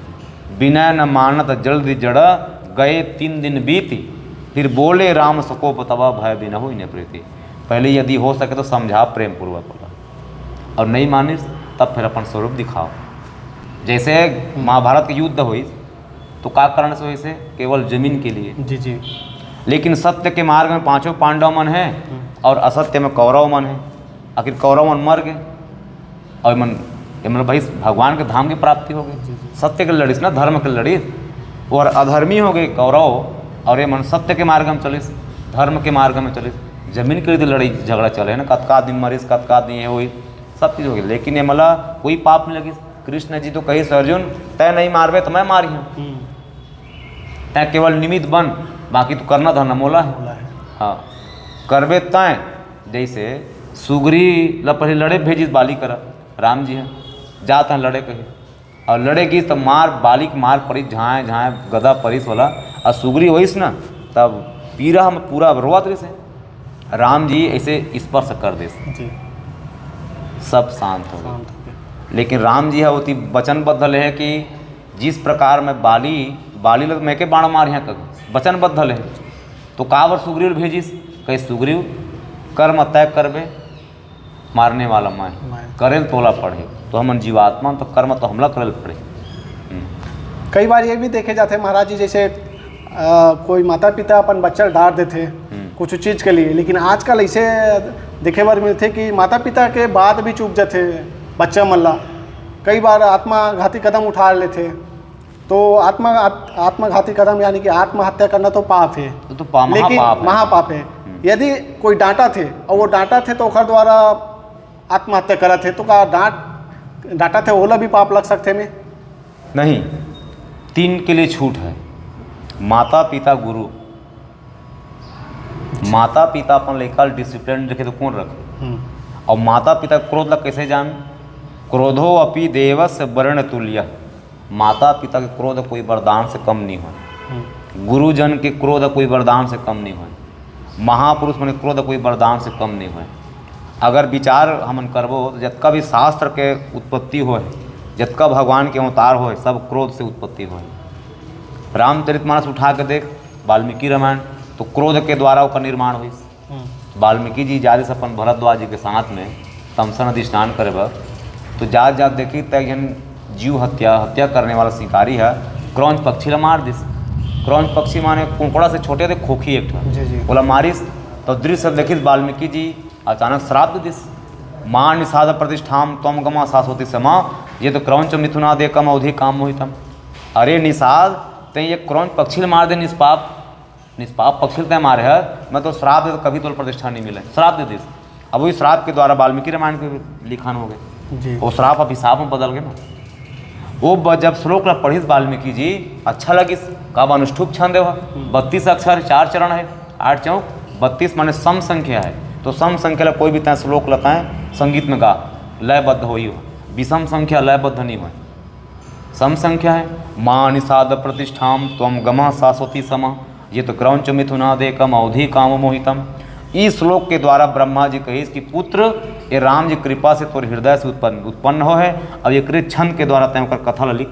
विनय न मानत जल्दी जड़ा, गए तीन दिन बीती, फिर बोले राम सकोप तवा भय बिनहु इन्हें प्रीति। पहले यदि हो सके तो समझा प्रेम पूर्वक बोला, और नहीं मानिस तब फिर अपन स्वरूप दिखाओ। जैसे महाभारत के युद्ध होइस तो का कारण से होइस? केवल जमीन के लिए। जी, जी। लेकिन सत्य के मार्ग में पांचों पांडव मन है हम्म। और असत्य में कौरव मन है। आखिर कौरव मन मर गए और मन ये मतलब भाई, भगवान के धाम की प्राप्ति हो गई। सत्य के लड़िस ना, धर्म के लड़िस, और अधर्मी हो गए कौरव, और ये मन सत्य के मार्ग में चलिस, धर्म के मार्ग में चलिस। जमीन के लिए तो लड़ाई झगड़ा चले ना, कतका आदमी मरिस, कतका आदमी ये हुई, सब चीज हो गई, लेकिन ये मला कोई पाप नहीं लगिस। कृष्ण जी तो कहिस, अर्जुन, तय नहीं मारबे तो मैं मारिहूँ। तय केवल निमित्त बन, बाकी तो करना धरना मोला है। हाँ, करबे तय। जैसे सुगरी ल पहले लड़े भेजिस बाली करा, राम जी है, जा तय लड़े कहे, और लड़े गिस त मार, बाली के मार पड़ी, झांय झांय गदा परिस वाला, और सुगरी होइस ना, तब पीरा में पूरा रोवत रहिस है। राम जी ऐसे स्पर्श कर देस, जी। सब शांत हो गए। लेकिन राम जी है ओती वचनबद्ध ले है कि जिस प्रकार मैं बाली, बाली ल मैं के बाण मारिहूँ, वचनबद्ध ले है। तो काबर सुग्रीव भेजिस? कहे, सुग्रीव, कर्म तय करबे, मारने वाला मैं, करेल तोला पड़े। तो हमन जीवात्मा, तो कर्म तो हमला करेल पड़े। हम्म। कई बार ये भी देखे जाते महाराज जी, जैसे अ, कोई माता पिता अपन बच्चा डाल देते कुछ चीज के लिए, लेकिन आजकल ऐसे देखे बर मिलते कि माता पिता के बाद भी चूक जाते बच्चा मन ला, कई बार आत्मघाती कदम उठा लेते। तो आत्मा आत- आत्मघाती कदम यानी कि आत्महत्या करना तो पाप है। तो, तो पा- लेकिन महापाप है। महापाप है। यदि कोई डांटा थे और वो डांटा थे तो ओकर द्वारा आत्महत्या करत है, तो का डांट डांटा थे ओला भी पाप लग सकते में? नहीं, तीन के लिए छूट है। माता पिता गुरु। माता पिता अपन लइका ल डिसिप्लिन रखे तो कौन रखे? और माता पिता क्रोध ला कैसे जान? क्रोधो अपि देवस्य वरण तुल्य। माता पिता के क्रोध कोई वरदान से कम नहीं हो। गुरुजन के क्रोध कोई वरदान से कम नहीं हो। महापुरुष मन के क्रोध कोई वरदान से कम नहीं हो। अगर विचार हमन करबो तो जतका भी शास्त्र के उत्पत्ति होय, जतका भगवान के अवतार होय, सब क्रोध से उत्पत्ति होय। रामचरितमानस उठा के देख, वाल्मीकि रामायण, तो क्रोध के द्वारा ओकर निर्माण होइस। वाल्मीकि जी जादिस अपन भरद्वाज जी के साथ में तमसा नदी स्नान करे बर, तो जात जात देखिस त एक झन जीव हत्या, हत्या करने वाला शिकारी है, क्रौंच पक्षी ला मार दिस। क्रौंच पक्षी माने कुकड़ा से छोटे थे, खोखी एक ठो। जी, जी। ओला मारिस, तो दृश्य देखिस वाल्मीकि जी अचानक श्राप दे दिस, मां निषाद प्रतिष्ठाम त्वम गमा शाश्वती समा, ये तो क्रौंच मिथुनादेकम अवधि काम मोहितम। अरे निषाद, तैं ये क्रौंच पक्षी ला मार दे निष्पाप, निष्पाप पक्षी ल तैं मारे हस, मैं तो श्राप दे, तो कभी तोला प्रतिष्ठा नहीं मिले, श्राप दे दिस। अब वही श्राप के द्वारा वाल्मीकि रामायण के लिखान हो गए। जी। वो श्राप अभिशाप में बदल गए ना। वो ब-, जब श्लोक ला पढ़िस वाल्मीकि जी, अच्छा लगिस, का अनुष्ठुप छंद है वह, बत्तीस अक्षर, चार चरण है, आठ चौक बत्तीस माने सम संख्या है। तो सम संख्या ला कोई भी तय श्लोक ला तय संगीत में गा, लयबद्ध होई हो। विषम संख्या लयबद्ध नहीं होय। सम संख्या है, मां निषाद प्रतिष्ठाम त्वम गमा शाश्वती समा, ये तो क्रौंच मिथुनादेकम अवधि काम मोहितम। इस श्लोक के द्वारा ब्रह्मा जी कहिस कि पुत्र, ये राम जी कृपा से तोर हृदय से उत्पन्न उत्पन्न हो है, अब एकरे छंद के द्वारा तय ओकर कथा ला लिख।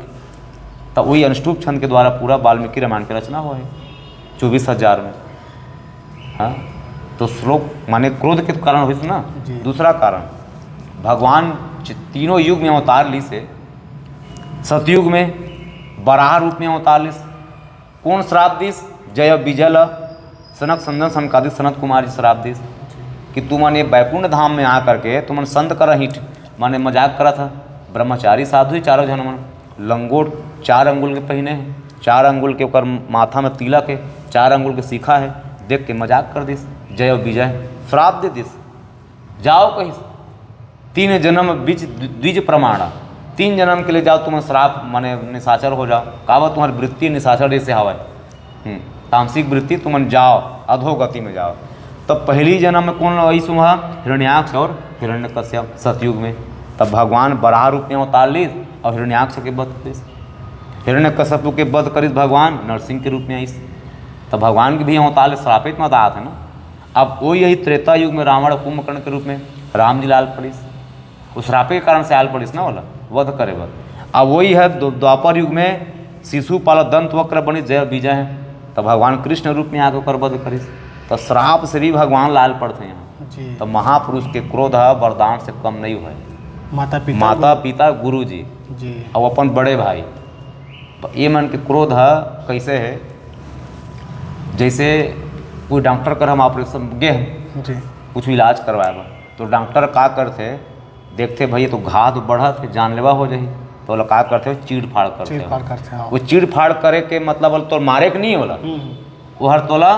तो वही अनुष्टुप छंद के द्वारा पूरा वाल्मीकि रामायण की रचना हो है चौबीस हजार में। हाँ, तो श्लोक माने क्रोध के कारण होइस ना। जी। दूसरा कारण, भगवान च-, तीनों युग में अवतार लिस, सतयुग में बराह रूप में अवतार लिस। कौन श्राप दिस? जय विजय ल सनक संदन सनकादिक सनत कुमार जी श्राप दिस कि तुमन ये बैकुंठ धाम में आ करके तुमन संत कर हिट, माने मजाक करत ह। ब्रह्मचारी साधु ही चारों झन मन, लंगोट चार अंगुल के पहिने हे, चार अंगुल के ओकर माथा में तिलक हे, चार अंगुल के शिखा हे, देख के मजाक कर दिस। जय विजय श्राप दे दिस, जाओ कहिस, तीन जन्म बीज द्विज प्रमाणा, तीन जन्म के लिए जाओ, तुमन श्राप माने निशाचर हो जाओ, काबर तुम्हारी वृत्ति निशाचर जैसे हवय। हम्म, तामसिक वृत्ति, तुमन जाओ, अधोगति में जाओ। तो पहली जन्म में कौन आइस उहाँ? हिरण्याक्ष और हिरण्यकश्यप सतयुग में। तब भगवान बराह रूप में अवतार लिस और हिरण्याक्ष के वध करिस। हिरण्यकश्यप के वध करिस भगवान नरसिंह के रूप में आइस। तब भगवान के भी अवतार ले श्रापित मत आत है ना। अब वही यही त्रेता युग में रावण कुंभकर्ण के रूप में राम जी लाल पड़िस। उस श्रापे के कारण से आल पड़िस ना ओला वध करे बर। अब वही है द्व-, द्वापर युग में शिशुपाल दंत वक्र बनिस जय विजय है, तो भगवान कृष्ण रूप में आके ओकर वध करिस। तो श्राप से भी भगवान लाल पड़ते हैं। जी। तो महापुरुष के क्रोध ह वरदान से कम नहीं हुए। माता पिता माता गुरु। पिता गुरु जी। जी। और अपन बड़े भाई, तो ये मन के क्रोध ह कैसे है? जैसे कोई डॉक्टर कर हम ऑपरेशन गे हम, जी। कुछ इलाज करवाए बर, तो डॉक्टर का करते, देखथे भाई, ये तो घाव तो बढ़त हे, जानलेवा हो जाही, तो ओला का करथे, चीर फाड़ करथे। चीर फाड़ करथे, हाँ। वो चीर फाड़ करे के मतलब तोर मारे के नहीं होला, हम्म। वो हर तोला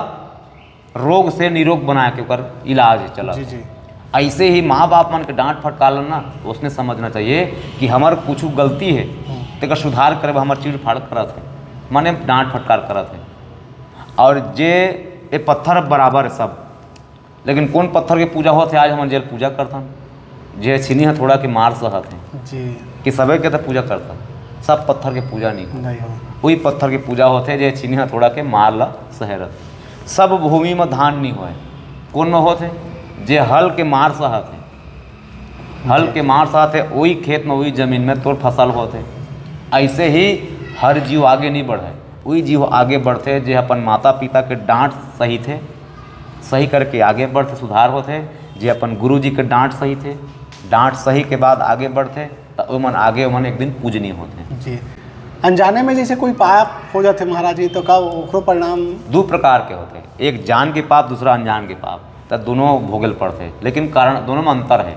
रोग से निरोग बना के ओकर इलाज चलत जी, हे। जी। ऐसे ही माँ बाप मन के डांट फटकार ना, उसने समझना चाहिए कि हमर कुछ गलती हे, हम्म। तेकर सुधार करे बर हमर चीर फाड़ करत हे, माने डांट फटकार करत हे। और जे ये पत्थर बराबर हे सब, लेकिन कौन पत्थर के पूजा होत हे? आज हमन जेल पूजा करथन, जे छीनी हथौड़ा के मार सहत हे जी। कि सबे के तो पूजा करथन, सब पत्थर के पूजा नहीं हो। नहीं हो। वही पत्थर के पूजा होत हे जे छीनी हथौड़ा के मार ला सहे रथे। सब भूमि में धान नहीं होए, कौन में होत हे? जे हल के मार सहत हे, हल के मार सहत हे, वही खेत में, वही जमीन में तोर फसल होत हे। ऐसे ही हर जीव आगे नहीं बढ़े, वही जीव आगे बढ़थे जे अपन माता पिता के डांट सहिथे, सही करके आगे बढ़थे, सुधार होथे। जे अपन गुरु जी के डांट सहिथे, डांट सही के बाद आगे बढ़थे, त ओमन आगे, ओमन एक दिन पूजनीय होथे। जी। अनजाने में जैसे कोई पाप हो जाथे महाराज जी, तो का ओकरो परिणाम? दू प्रकार के होथे, एक जान के पाप, दूसरा अनजान के पाप। त दोनों भोगल पड़थे, लेकिन कारण दोनों में अंतर हे।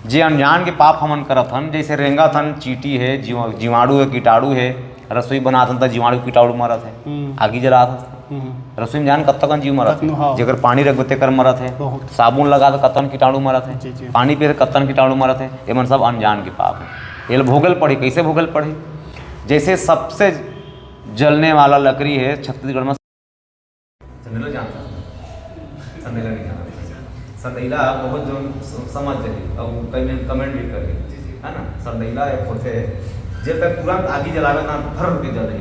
जे अनजान के पाप हमन करत हन, जैसे रेंगत हन, चींटी हे, जीव-, जीवाणु हे, कीटाणु हे, रसोई बनात हन त जीवाणु कीटाणु मरत हे, हम्म। आगी जलात हन। हम्म। रसोई में जान कतका कन जीव मरत हे, कतनो, हाँ। जेकर पानी रखबे तेकर मरत हे, बहुत। साबुन लगा त कतन कीटाणु मरत हे, जी, जी। पानी पिए त कतन कीटाणु मरत हे, एमन सब अनजान के पाप हे। एला भोगल पड़ही, कैसे भोगल पड़ही? जैसे सबसे जलने वाला लकड़ी हे छत्तीसगढ़ में संदेला जानता है? संदेला नहीं जानता। संदेला बहुत जो स-, समझ जाही, अब कई में कमेंट भी कर, जी, जी। है ना? संदेला एक होथे, जे तक तुरंत आगी जलावे ना, भर के जल रही।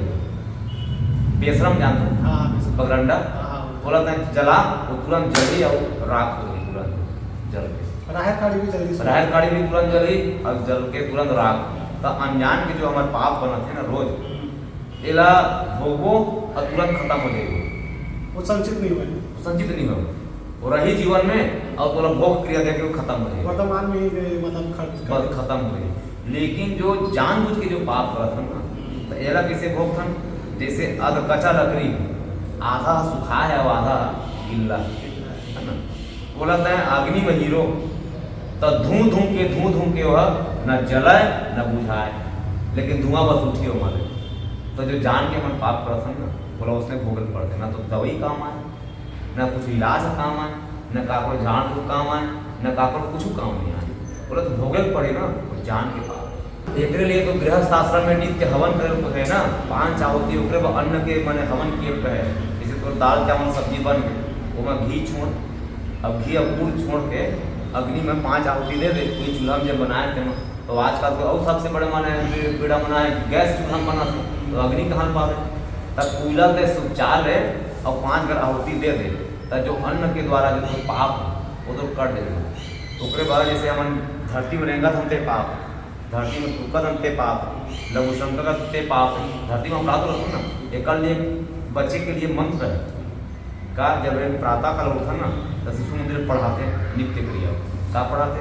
बेसरम जानता है? हाँ, हाँ, बेसरम। पगरंडा? हाँ, हाँ। बोला था जला, वो तुरंत जल रही और राख हो गई तुरंत जल के। राहर काड़ी भी जल्दी से। राहर काड़ी भी तुरंत जल रही और जल के तुरंत राख। तो अनजान के जो हमारे पाप बनत हे ना रोज, हम्म। एला भोगबो और तुरंत खत्म हो जाएगी। वो संचित नहीं होए। वो संचित नहीं होए। वो रही जीवन में और तोला भोग क्रिया देके वो खत्म हो जाएगी। वर्तमान में ही वे मतलब खर्च कर बस खत्म हो जाएगी। लेकिन जो जानबूझ के जो पाप करत हन ना, तो एला कैसे भोगथन? जैसे अध कच्चा लकड़ी, आधा सुखा है और आधा गिल्ला है, है ना? बोला तैं अग्नि में हीरो, त धुआं धुआं के, धुआं धुआं के वह न जलाए न बुझाए, लेकिन धुआं बस उठी हो मारे। तो जो जान के अपन पाप करत हन ना, बोला उसने भोगल पड़थे, ना तो दवाई काम आए, ना कुछ इलाज काम आए, ना काकरो झाड़ फूक काम आए, ना काकरो कुछ काम नहीं आए। बोला तो भोगल पड़े ना, वो जान के पाप। एकरे लिए तो गृहस्थ आश्रम में नित्य हवन करे को है ना, पांच आहुति ओकरे बर अन्न के माने हवन किए के है। जैसे तो दाल चावल सब्जी बन गए, ओमा घी छोड़, अब घी अब गुड़ छोड़ के अग्नि में पांच आहुति दे दे, कोई चूल्हा में जब बनाए थे ना, तो आजकल तो और सबसे बड़े माने बे-, बेड़ा बनाए गैस चूल्हा में बना था, तो अग्नि कहाँ पावे? तब कोयला ते सुचाल है और पांच घर आहुति दे दे, तब जो अन्न के द्वारा जो तो पाप है, वो तो कट देगा। ओकरे बाद जैसे हमन धरती में रेंगत हन ते पाप, धरती में थूकत हन ते पाप, लघु शंका करत ते पाप, धरती में अपराध होत ना, एकर लिए बचे के लिए मंत्र है। का जब एक प्रातः काल उठन ना, तो शिशु मंदिर पढ़ाते नित्य क्रिया। का पढ़ाते?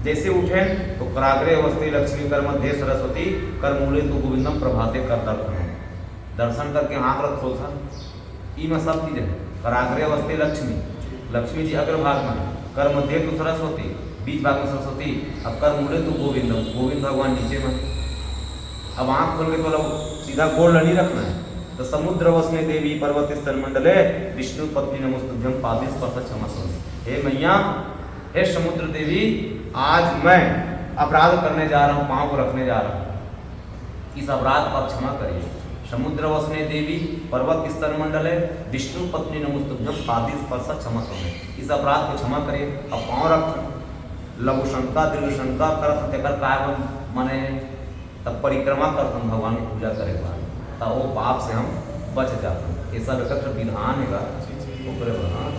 जैसे उठे तो कराग्रे अवस्थे लक्ष्मी, कर मध्य सरस्वती, कर मूले तु गोविंदम, प्रभाते कर दर्शन। दर्शन करके आँख रख खोलथन। ई में सब चीज है। कराग्रे अवस्थे लक्ष्मी, लक्ष्मी जी अग्रभाग में, कर मध्य तु सरस्वती, बीच भाग में सरस्वती, अब कर मूले तु गोविंदम, गोविंद भगवान नीचे में। अब आँख खोल के तो लोग सीधा गोड़ ला नहीं रखना है। तो समुद्र वसने देवी पर्वत स्थल मंडले, विष्णु पत्नी नमोस्तुभ्यम, पाद स्पर्श क्षमा। हे मैया, हे समुद्र देवी, आज मैं अपराध करने जा रहा हूँ, पाँव को रखने जा रहा हूँ, इस अपराध को आप क्षमा करिए। समुद्र वसने देवी पर्वत स्थल मंडले, विष्णु पत्नी नमोस्तुभ्यम, पाद स्पर्श क्षमा। इस अपराध को क्षमा करिए। अब पाँव रख, लघु शंका दृढ़ शंका करत हन, तेकर काय मन-, माने तब परिक्रमा करथन भगवान के पूजा करे बर, त वो पाप से हम बच जाथन। ये सब एक ठो विधान हेगा, जी, जी। ओकरे बर, हाँ।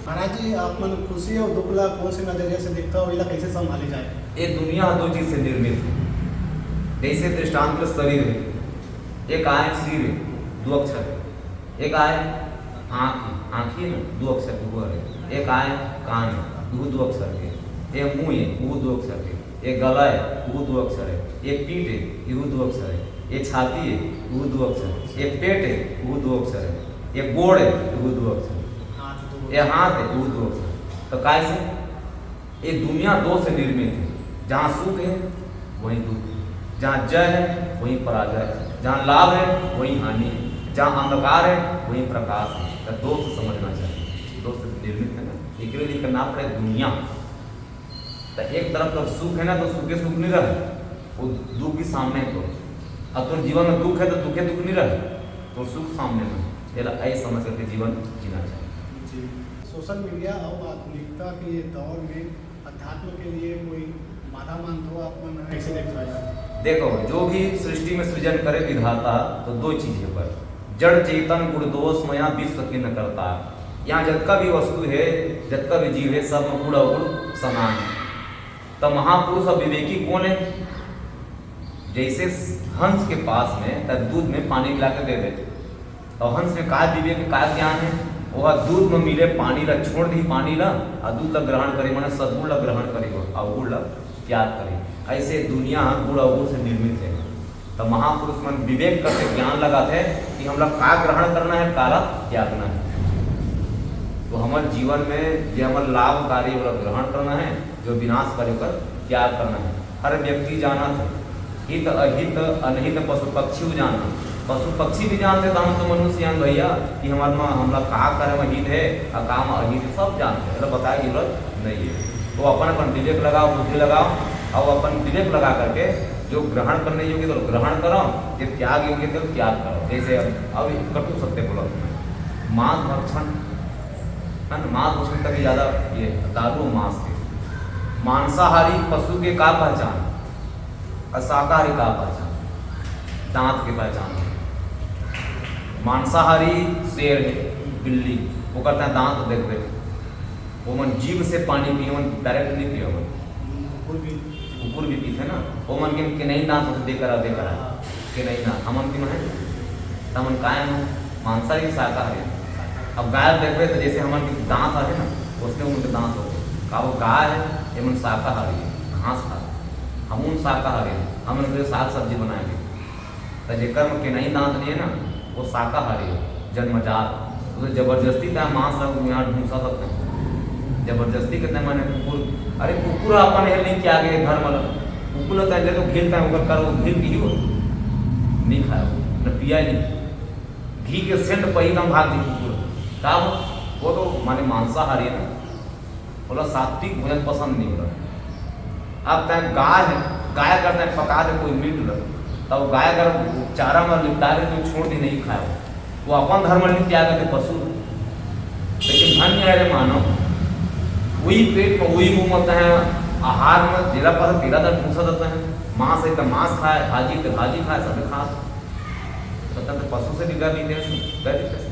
महाराज जी, आप मन खुशी और दुख ला कौन से नजरिया से देखता हो, इला कैसे संभाले जाए? ये दुनिया दो चीज से निर्मित है। जैसे दृष्टांत शरीर है, एक आय सिर है, दो अक्षर है। एक आय आँख, आँखी है ना, दो अक्षर के ऊपर है। एक आय कान है, वो दो अक्षर के। एक मुँह है, वो दो अक्षर के। एक गला है, वो दो अक्षर है। एक पीठ है, वो दो अक्षर है। एक छाती है, वो दो अक्षर है। एक पेट है, वो दो अक्षर है। एक गोड़ है, वो दो अक्षर है। हाथ दो। एक हाथ है, वो दो अक्षर। तो काय से? ये दुनिया दो से निर्मित है। जहाँ सुख है, वहीं दुख है। जहाँ जय है, वहीं पराजय है। जहाँ लाभ है, वहीं हानि है। जहाँ अंधकार है, वहीं प्रकाश है। तो दो से समझना चाहिए, दो से निर्मित है ना, एकरे लिए करना पड़े दुनिया। तो एक तरफ तो सुख है ना, तो सुखे सुख नहीं रहे, वो दुख के सामने तो। अब तो जीवन में दुख है, तो दुखे दुख नहीं रहे, तो सुख सामने में। ये ला-, ऐसे समझ करके जीवन जीना चाहिए। जी। सोशल मीडिया और आधुनिकता के ये दौर में अध्यात्म के लिए कोई बाधा मानत हो आप मन, कैसे देखत हो? देखो, जो भी सृष्टि में सृजन करे विधाता, तो दो चीज है पर, जड़ चेतन गुण दोष मया विश्व किन करता। यहाँ जतका भी वस्तु है, जतका भी जीव है, सब में गुण अवगुण समान है। तो महापुरुष और विवेकी कौन है? जैसे हंस के पास में त दूध में पानी मिला के दे दे, और हंस में का विवेक, का ज्ञान है? वो दूध में मिले पानी ला छोड़ दी, पानी ला, और दूध ला ग्रहण करे, माने सदगुण ला ग्रहण करे, और अवगुण ला त्याग करे। ऐसे दुनिया गुण अवगुण से निर्मित है। तो महापुरुष मन विवेक करके ज्ञान लगाथे कि हमला का ग्रहण करना है, काला त्यागना है। तो हमर जीवन में जे हमर लाभकारी, ओला ग्रहण करना है, जो विनाशकारी, ओकर त्याग करना है। हर व्यक्ति जानत है, हित अहित अनहित पशु पक्षी भी जानत। पशु पक्षी भी जानते, तो हम तो मनुष्य हैं भैया, कि हमारे में, हमला का करे में हित है और का में अहित है, सब जानते हैं, मतलब बताए की जरूरत नहीं है। तो अपन अपन विवेक लगाओ, बुद्धि लगाओ, और अपन विवेक लगा करके जो ग्रहण करने योग्य तो ग्रहण करो, जो त्याग योग्य तो त्याग करो। जैसे अब, अब कटु सत्य बोला तुमने, मांस भक्षण है ना, मांस भक्षण कभी ज़्यादा ये दारू और मांस के, मांसाहारी पशु के का पहचान और शाकाहारी का पहचान? दांत के पहचान है। मांसाहारी शेर है, बिल्ली, ओकर तैं दांत देखबे, वो मन जीभ से पानी पिए, मन डायरेक्ट नहीं पिए, मन कुकुर भी, कुकुर भी पीथे ना, वो मन के, के नहीं दांत होथे, दे करा, दे करा, के नहीं दांत, हमन के मन है, त हमन काय हो, मांसाहारी शाकाहारी। अब गाय देखबे तो जैसे हमन के दांत हरे ना, उसने उनके दांत हो, का वो गाय है, ये मन शाकाहारी है, घास खाथे, हम उन शाकाहारी हैं, हमन के साग सब्जी बनाएंगे। त जेकर में केनई दांत नहीं है ना, वो शाकाहारी है, जन्मजात। तो जबरदस्ती का मांस ला यहाँ ढूंसा सकते हैं, जबरदस्ती के तय माने कुकुर, अरे कुकुर अपन है नहीं क्या गए धर्म वाला, कुकुर ला तय दे तो घील तय ओकर कर, वो घील पी हो, नहीं खाए, न पिया ही नहीं, घी के सेंट पही तम भाग दी कुकुर। का हो? वो तो माने मांसाहारी है ना, बोला सात्विक भोजन पसंद नहीं हो रहा। अब तय गाय है, गाय अगर तय पका दे कोई मीट ला, तब गाय अगर चारा में लिपटा दे तो छोड़ दी, नहीं खाए, वो अपन धर्म नहीं त्याग दे पशु। लेकिन धन्य है रे मानव, वही पेट में, वही मुंह में तय आहार में जेला पसंद तेला तय पूछा जाता है, मांस है तो मांस खाए, भाजी तो भाजी खाए, सब खा। मतलब तो पशु से भी कर लीजिए, कर लीजिए।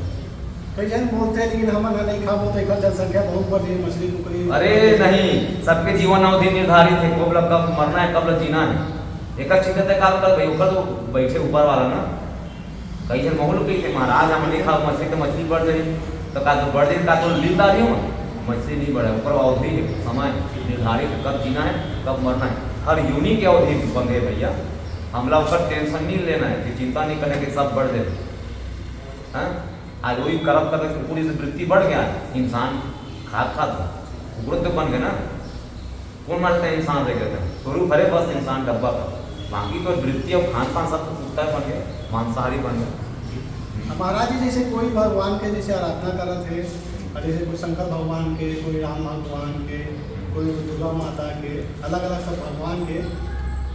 कई झन बोलते हैं, लेकिन हमन ह नहीं खाबो तो एकर जनसंख्या बहुत बढ़ जाही, मछली कुकरी। अरे नहीं, सबके जीवन अवधि निर्धारित है, कब ला कब मरना है, कब ला जीना है। एकर चिंता तय का कर भाई, ओकर तो बैठे ऊपर वाला ना। कई झन माहौल कही थे, महाराज हम नहीं खाओ मछली, तो मछली बढ़ जाही, तो का तो बढ़ जाही, का तो लील डाली हो, मछली नहीं बढ़े, ओकर अवधि है, समय निर्धारित है, कब जीना है, कब मरना है, हर योनि के अवधि बंधे है भैया। हमला ओकर टेंशन नहीं लेना है कि चिंता नहीं करना कि सब बढ़ जाए। हाँ? आज वही करत करत कुकुर से वृत्ति बढ़ गया, इंसान खात खात कुकुर तो बन गए ना। कौन मानता है इंसान रह गया था? स्वरूप हरे बस इंसान डब्बा का, बाकी तो वृत्ति और खान पान सब तो कुत्ता बन गए, मांसाहारी बन गए। अब महाराज जी, जैसे कोई भगवान के जैसे आराधना करत है, और जैसे कोई शंकर भगवान के, कोई राम भगवान के, कोई दुर्गा माता के, अलग अलग सब भगवान के,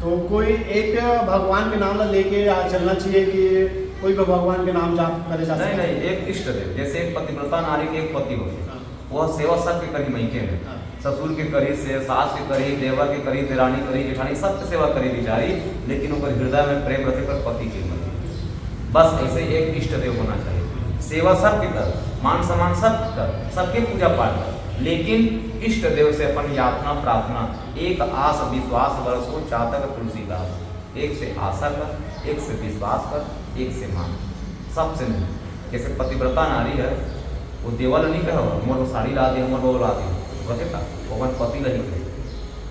तो कोई एक भगवान के नाम ला लेके आ चलना चाहिए कि कोई भी भगवान के नाम जाप करे जा नहीं सकता है? नहीं, एक इष्ट देव, जैसे एक पतिव्रता नारी के एक पति होथे, हाँ। वह सेवा सबके करही, मइके में हाँ। ससुर के करही, से सास के करही, देवर के करही, देरानी करही, जेठानी, सबके सेवा करही बेचारी, लेकिन ओकर हृदय में प्रेम रखे पर पति के मत। बस ऐसे एक इष्ट देव होना चाहिए। सेवा सबके कर, मान सम्मान सबके कर, सबके पूजा पाठ कर, लेकिन इष्ट देव से अपन याचना प्रार्थना, एक आस विश्वास बरसो चातक तुलसीदास। एक से आशा कर, एक से विश्वास कर, एक से मान, सबसे नहीं। जैसे पतिव्रता नारी है, वो देवा ला नहीं कहे, "मोर साड़ी ला दे, मोर वो ला दे", वो कहथे का? वो अपन पति ला ही कहे।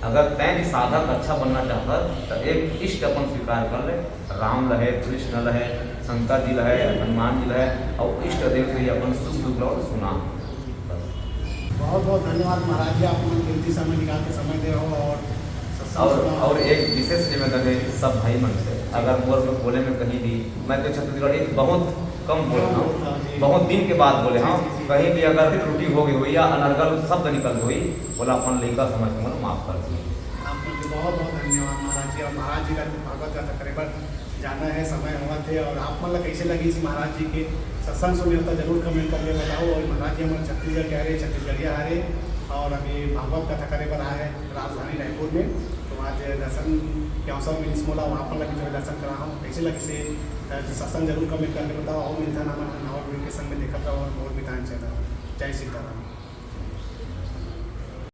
अगर तैं भी साधक अच्छा बनना चाहता, तो एक इष्ट अपन स्वीकार कर ले, राम ला है, कृष्ण ला है, शंकर जी ला है, हनुमान जी ला है, और इष्ट देव से ही अपन सुख दुख ला सुना। बस। बहुत बहुत धन्यवाद महाराज जी, आप मन कीमती समय निकाल के समय दे हो और सत्संग और सुना। और एक विशेष निवेदन है सब भाई मन से, अगर मोर बोले में कहीं भी, मैं तो छत्तीसगढ़ी बहुत कम बोले हूँ, हाँ जी। बहुत दिन के बाद बोले हूँ, जी, जी, जी। कहीं भी अगर त्रुटि हो गई हुई या अनर्गल शब्द निकल गई हुई, बोला अपन लइका समझ के मोला माफ कर दीजिए। आप लोग के बहुत बहुत धन्यवाद महाराज जी, और महाराज जी का भागवत कथा करे बर जाना है, समय हुआ थे, और आप मन ला कैसे लगी इस महाराज जी के सत्संग सुने होता जरूर कमेंट करके बताओ। और महाराज जी हमारे छत्तीसगढ़ के हरे, छत्तीसगढ़िया हरे, और अभी भागवत कथा करे बर आए हैं राजधानी रायपुर में। तो आज दर्शन के अवसर मिलिस मोला, आप मन ला भी जो है दर्शन करा हूँ। कैसे लगी से अ, सत्संग जरूर कमेंट करके बताओ, और मिलता ना मन नवा वीडियो के संग में देखत रहो और मोर मितान चैनल। जय सीताराम।